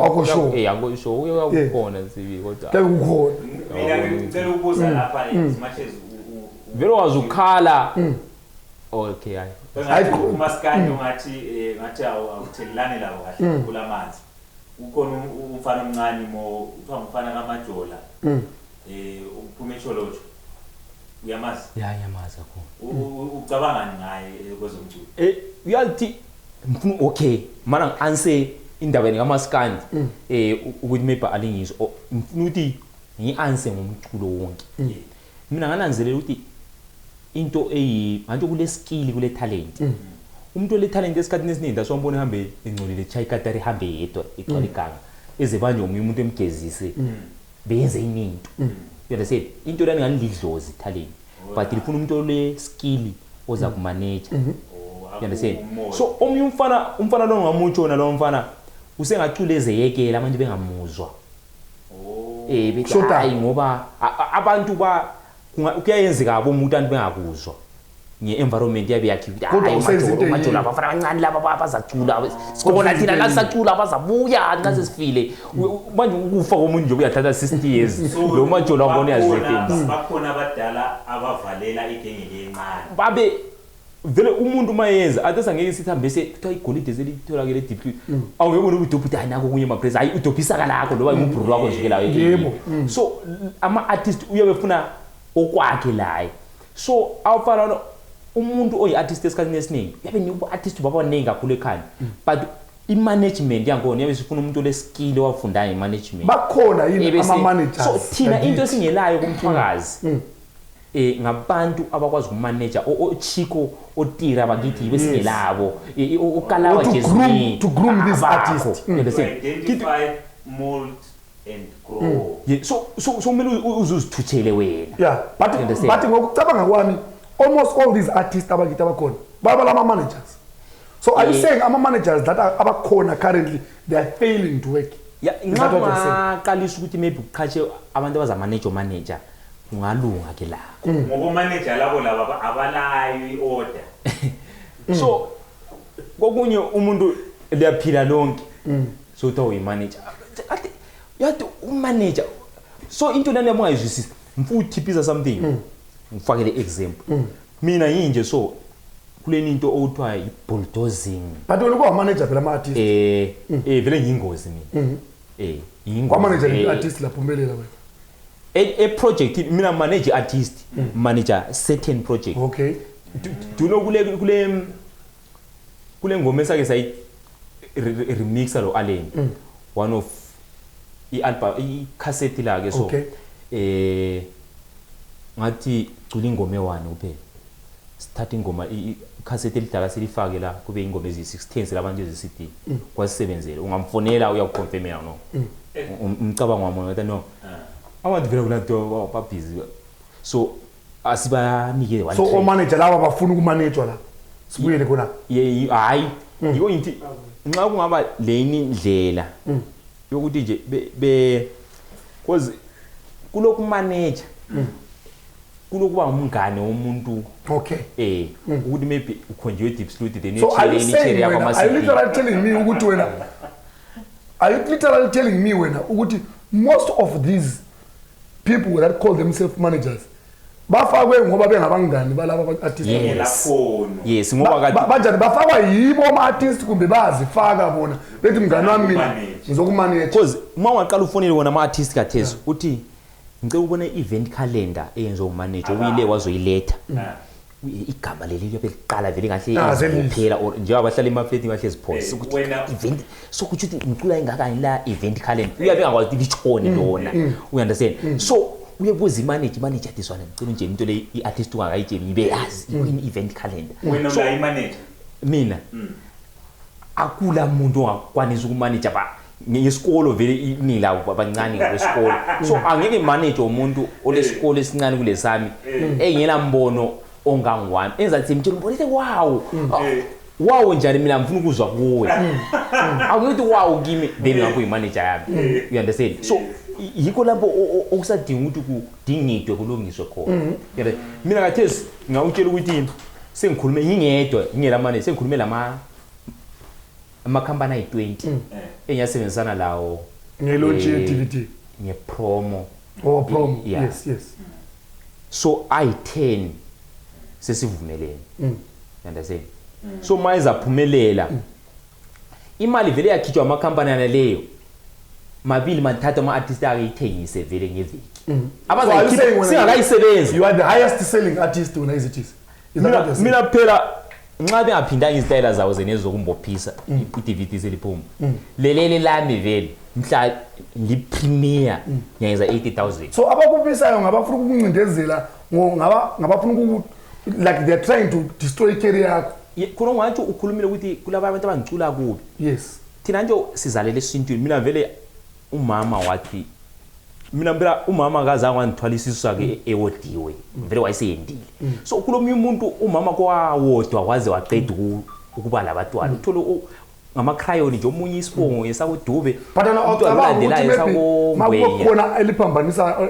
Akho sure. Akho sure. Uyakhona sibili kodwa. Kuyabe kukhona. Mina ngicela ukubuza lapha as much as vele wazukhala. Okay, hayi. Hayi, umaskandi ungathi ngathi awuthelelani labo kahle kulamanzi. Ukhona umfana omncane mo kuthiwa umfana kaMajola. Uphuma eCholotsho. Uyamazi? Ya, ngiyamazi kakhulu. Ucabangani ngaye kwezomculo? Uyathi ngifuna okay, mana ngi-answer indaba kaMaskandi ukuthi maybe alingizwe. Ngifuna ukuthi ngi-answer ngomculo wonke. Mina ngananzelela ukuthi into manje kule skill, kule talent. Umuntu ole talent esikhathini esiningi asombona ehambe engcolile, chaya ikatari ihambe yedwa igcwala iganga. Eze banje omunye umuntu emgezise. Benze into. You understand? Into lana ngani lidlozi talent. But lifuna umuntu ole skill oza kumanage. You understand? So omunye umfana lo ngamutsho na lo mfana usengacula ezeyekela abantu bengamuzwa. Bethi hayi ngoba abantu ba kuyayenzeka abo umuntu abantu bengakuzwa. Nge-environment yabe yakhe hayi majola abafana abancane laba bazacula sikona thina la sacula bazabuya nxa sesifile. Manje ukufa komuntu nje kuyathatha 60 years. Lo majola wabona uyazethemba. Bakhona abadala abavalela igenge lencane. Babe vele umuntu mayenza athi angeke sithi bese kuthiwa igolide selitholakele e-deep. Awungeke ubone ukuthi udophi hayi nako kunye mapress hayi udophisa kalakho loba ngubhuru wakho nje lawo. Yebo. So ama-artist uyabe efuna okwakhe laye. So awufana umuntu oyi-artist esikhathini esiningi yabe niku-artist babaningi kakhulu ekhaya, but i-management yakhona yabe sifuna umuntu ole-skill owafundayo i-management. Bakhona yini ama-managers? So thina into esingelayo kumthwakazi ngabantu abakwazi ukumanage oChico oTira bakithi besingelabo oKalawa Jezini to groom these artists. Identify, mold and grow. So kumele uzuzithuthele wena. Yeah, but ngokucabanga kwami almost all these artists abakithi abakhona baba lama managers. So are you saying ama managers that are abakhona currently they are failing to work? Yeah, ngaqalisa ukuthi maybe uqhatshe abantu abazamanage manager kungalunga ke la. Ngoba manager labo laba abalayo iorder. So kokunye umuntu liyaphila lonke. So uthiwa uyimanager. Athi yathi umanager. So into lana ungayizwisisa. Mfuna uthiphisa something. Ngifakele example. Mina yinje so kuleni into okuthiwa i-bulldozing. But wena kuwa manager phela ama artist. Vele ngiyingozi mina. Yingozi. Kwa manager i artist laphumelela wena. A project mina manage artist, manager certain project. Okay. Do you know kule ngoma esake sayi remixa lo Allen. One of i-album i-cassette la ke so. Okay. Ngathi cula ingoma e1 kuphela. Sithatha ingoma i-cassette elidala silifake la kube ingoma ezi-16 labantu ezi-CD. Kwasebenzele ungamfonela uyakuconfirmela no. Umcabango wami ngathi no. Abantu vele kulanto babhizi. So asibanike one. So o manager laba bafuna ukumanage la. Sibuyele khona. Hayi. Yiko ngithi nxa kungaba leni indlela yokuthi nje be because kuloku manager kulokuba umngane womuntu. Okay. Ukuthi maybe ukhonjiwe deep sleuth then so are you saying are you literally telling me ukuthi wena are you literally telling me wena ukuthi most of these people that call themselves managers bafakwe ngoba bengabangani balaba artists? Yes. Yes, ngoba kade banjani bafakwa yibo ama artists kumbe bazifaka bona bethi mngani wami mina ngizokumanage. Because uma waqala ufonele wona ama artists kathesi uthi ngicela ubone event calendar eyenziwa umanager uyile wazoyiletha. Igama leli liyabe liqala vele ngahle kuphela or njengoba bahlala emafleti bahlezi phosa ukuthi event so kuthi ngicula ingakani la event calendar uyabe engakwazi ukuthi litshone lona. You understand? So uyebuza imanager manager this one ngicela nje into le i-artist ungakayitsheli ngibe yazi i-event calendar. Wena ula imanager? Mina akula muntu ongakwanisa ukumanage ba ngesikolo vele iningi labo abancane ngokwesikolo. So angeke manage umuntu olesikolo esincane kulesami engela mbono Ongangiwami enzathi mtshela umbonise wow. Wow njani, mina ngifuna ukuzwa kuwe, akuthi wow kimi, then ngakho imanager yami, you understand? So yikho lapho okusadinga ukuthi kudingidwe, kulungiswe khona. You Mina kathesi ngawutshela ukuthi sengikhulume ngingedwa, ngingela manager, sengikhulume lama amakhampani ayi-20 engiyasebenzisana lawo Nge-launch ye-DVD? Nge-promo. Oh, promo. Yeah. Yes. So ayi-10 sesivumelene, you understand? So ma izaphumelela, imali vele yakhitshwa amakhampani analeyo mabili mathathu, ama-artist ake ithengise vele ngeviki. So are you saying Singakayisebenzi. You are the highest selling artist wena, is it is? Is that what you're saying? Mina phela nxa bengaphindanga izitayela zabo zenezokumbophisa, i-DVD seliphuma lelele lami vele mhla li-premiere ngiyayenza 80,000. So abakufisayo ngabafuna ukukuncindezela, ngabafuna like they're trying to destroy career yakho. Khona ungatsho ukhulumile ukuthi kulaba abantu abangicula kubi. Thina nje sizalela esintwini. Mina vele umama wathi, mina phela umama kazange wangithwala isisu sakhe ewodiwe, vele wayeseyendile. So kulomunye umuntu umama kwawodwa waze waqeda ukuba labatwana, uthole ngama-crayon nje, omunye isibongo ngesakudube. But ana Umntwana awucabangi ukuthi olandelayo maybe sakongwenya. makube khona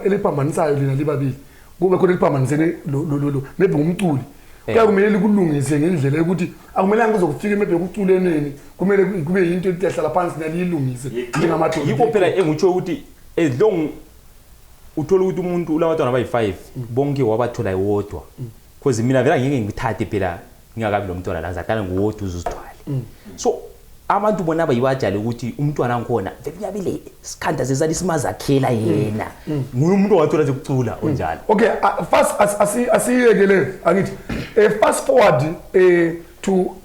eliphambanisayo lina libabili, kube khona eliphambanisene lo maybe ngumculi, kuya kumele likulungise ngendlela yokuthi akumelanga kuzokufika maybe ekuculeneni, kumele kube yinto ethi yahlala phansi naliyilungise njengamadoda. Yikho phela engitsho ukuthi as long uthola ukuthi umuntu ulabantwana abayi-5, bonke wabathola wodwa, because mina vele angeke ngithathe phela ngingakabi lo mntwana la, ngizaqala ngowodwa uze uzithwale. So abantu bona bayibajale ukuthi umntwana angikhona vele uyabile sikhanda sesali simazakhela yena, nguye umuntu ongathola sekucula onjalo. Okay, fast asiyekele angithi fast forward to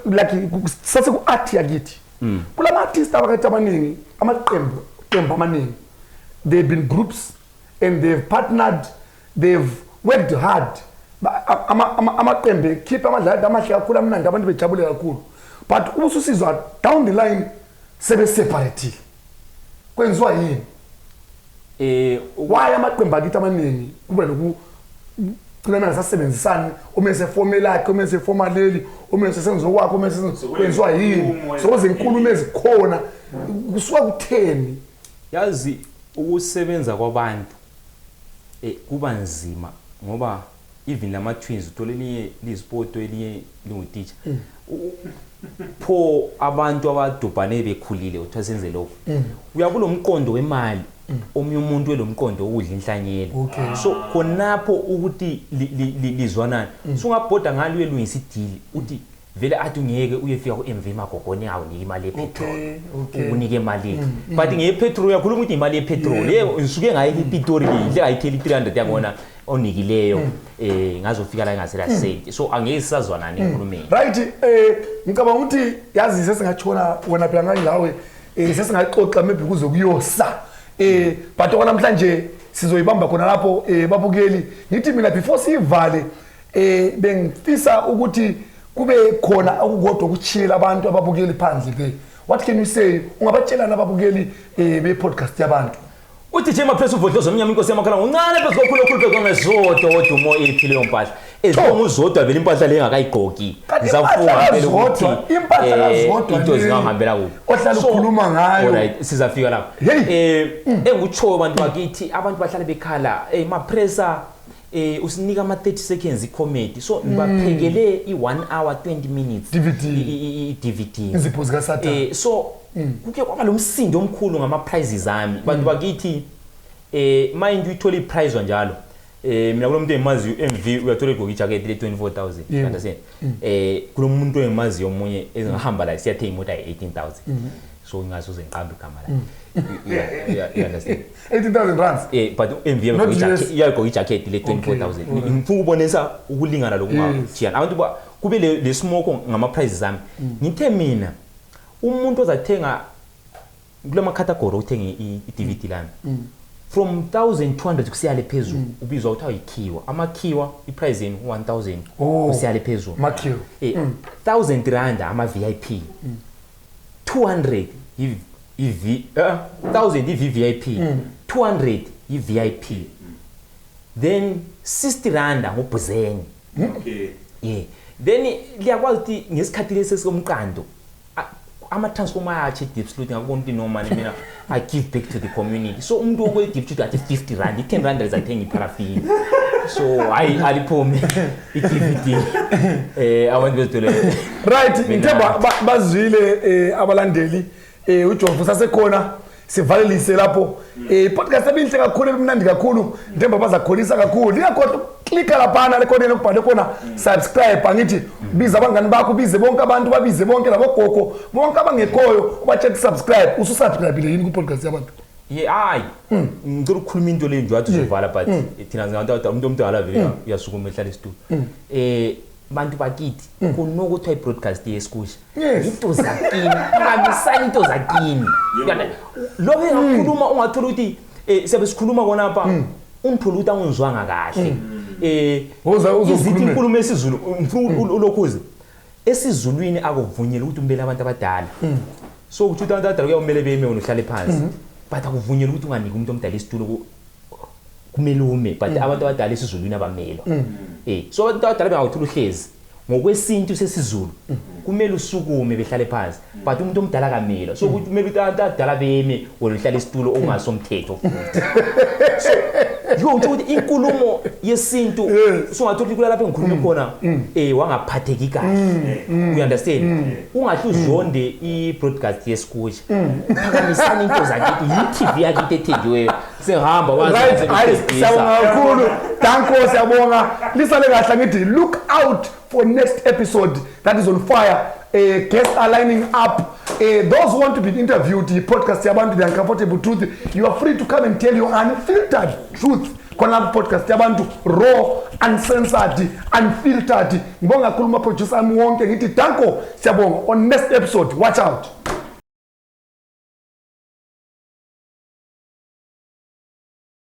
like sase ku art yakithi, kulama artists abakathi abaningi, amaqembu qembu amaningi, they've been groups and they've partnered, they've worked hard. Amaqembu ekhipha amadlala amahle kakhulu, amnandi, abantu bejabule kakhulu, but ubususizwa down the line sebe-separatile. Kwenziwa yini? Why amaqembu akithi amaningi kube loku gcina bengasasebenzisani, omunye sefome lakhe, omunye sefoma leli, omunye sesenza okwakhe, omunye kwenziwa yini? Sekunenkulumo. Sokuzenkulumo ezikhona, kusuka kutheni? Yazi, ukusebenza kwabantu kuba nzima ngoba even lama twins uthola elinye liyisport, elinye lingutitsha. Pho abantu abadubhane bekhulile uthiwa senze lokho, uyakulo mqondo wemali, omunye umuntu elomqondo wokudla inhlanyelo. So khonapho ukuthi lizwanani, sungabhoda ngalo uyelungisa i-deal, uthi vele athi ungeke uyefika ku-MV Magogone awunike imali yepetrol. Ukunike imali yethu, but ngeyepetrol uyakhuluma ukuthi imali yepetrol le ngisuke ngayo iPitori le, nhle ngayithela i-300 yangona onikileyo, ngazofika la ngasela senti, so angeke sisazwanani enkulumeni. Right, ngicabanga ukuthi yazi sesingatshona wena phela ngangilawe, sesingaxoxa maybe kuze kuyosa, but okwanamhlanje sizoyibamba khona lapho. Babukeli, ngithi mina before siyivale, bengifisa ukuthi kube khona okukodwa ukuchiyela abantu ababukeli phandle le. What can you say? Ungabatshelana ababukeli be-podcast yabantu? Uthi nje maphesi uvodlozo omnyama, inkosi yamakhala ngoncane phezu kokhulu okhulu phezu kwangezodwa wodumo iphileyo mpahla ezibonga uzodwa vele impahla le engakayigqoki. Kanti Ngizafunga impahla vele ukuthi, kaZodwa, impahla kaZodwa into le zingahambela kubi ohlala ukhuluma ngayo. Alright, sizafika lapho. Hey. Engikutshoyo, bantu bakithi, abantu bahlale bekhala, mapressa usinika ama 30 seconds i-comedy, so ngibaphekele i-1 hour 20 minutes DVD. i-DVD. Izipho zikaSathane. So kuke kwaba lo msindo omkhulu ngama-prizes ami, bantu bakithi. Mind uyithola i-prize njalo. Mina kulo muntu engimaziyo, MV, uyathola igqoka ijacket le 24,000. You understand? Kulo muntu engimaziyo omunye engahamba la siyathenga imoto ayi 18,000, so ngingasoze ngiqambe igama la. You understand? 18,000 rands. But MV Not uyagqoka US. uyagqoka ijacket le 24,000. Ngifuna ukubonisa ukulingana lokungachiyana abantu kube le smoke ngama prizes ami. Ngithe mina umuntu ozathenga kulama category uthenga i-DVD lami from 1200 kusiyale phezulu ubizwa ukuthi ayikhiwa amakhiwa, iprice yenu 1000 Oh. kusiyale phezulu. Makhiwa. 1000 rand ama VIP, 200 i 1000 i VVIP, 200 i VIP, then 60 rand ngubhuzeni. Okay. Yeah, then liyakwazi ukuthi ngesikhathi lesi esikomqando ama-transformer ayatsha e-Diepsloot. Ngakubona ukuthi no mani, mina I give back to the community. So umuntu okwe-Diepsloot athi R50, i-R10 lizathenga ipharafini. So hayi, aliphume i-DVD, abantu bezidole. Right. Ngithemba bazwile abalandeli. UJofu sasekhona, sivalelise lapho. Podcast ebinhle kakhulu, ebimnandi kakhulu. Ngithemba bazakholisa kakhulu. Lingakhohlwa uku-clicka laphana lekhoneni okubhalwe khona subscribe. Angithi biza abangani bakho, ubize bonke abantu, babize bonke labogogo bonke abangekhoyo, ubatshele subscribe. Usu-subscribe yini ku-podcast yabantu? Ye, hayi, ngicela ukukhuluma into le nje wathi uzovala, but thina singabantu abadala, umuntu omdala vele uyasukuma ehlala esitulo. Bantu bakithi, kunokuthiwa i-broadcast yesikusha. Into zakini, phakamisani into zakini. Lokho engakhuluma, ungathola ukuthi siyabe sikhuluma konapha, ungithole ukuthi angizwanga kahle. Woza Izithi uzokhulumela. Inkulumo esiZulu, ngifuna ulokhuze esiZulwini, akuvunyelwa ukuthi umbele abantu abadala. So ukuthi abantu abadala kuyawumele beme, wena uhlale phansi, but akuvunyelwa ukuthi unganiki umuntu omdala isitulo. Kumele ume, but abantu abadala esiZulwini abamelwa. So abantu abadala bengawuthola uhlezi, ngokwesintu sesiZulu kumele usukume, behlale phansi, but umuntu omdala kamelwa. So ukuthi kumele ukuthi abantu abadala beme, wena uhlale isitulo, okungasomthetho futhi. So yiko ngitsho ukuthi inkulumo yesintu, sungathola ukuthi kulalapho engikhulume khona wangaphatheki kahle, you understand? Ungahle uzonde i-broadcast yesikusha. Phakamisani into zakithi, yi-TV yakithi ethengiweyo. Sengihamba. Right, hayi, siyabonga kakhulu. Danko, siyabonga. Lisale kahle. Ngithi look out for next episode that is on fire. Guests are lining up. Those who want to be interviewed, the podcast yabantu, The Uncomfortable Truth, you are free to come and tell your unfiltered truth khona lapho, podcast yabantu, raw, uncensored, unfiltered. Ngibonga kakhulu ama-producer ami wonke. Ngithi danko, siyabonga. On next episode, watch out.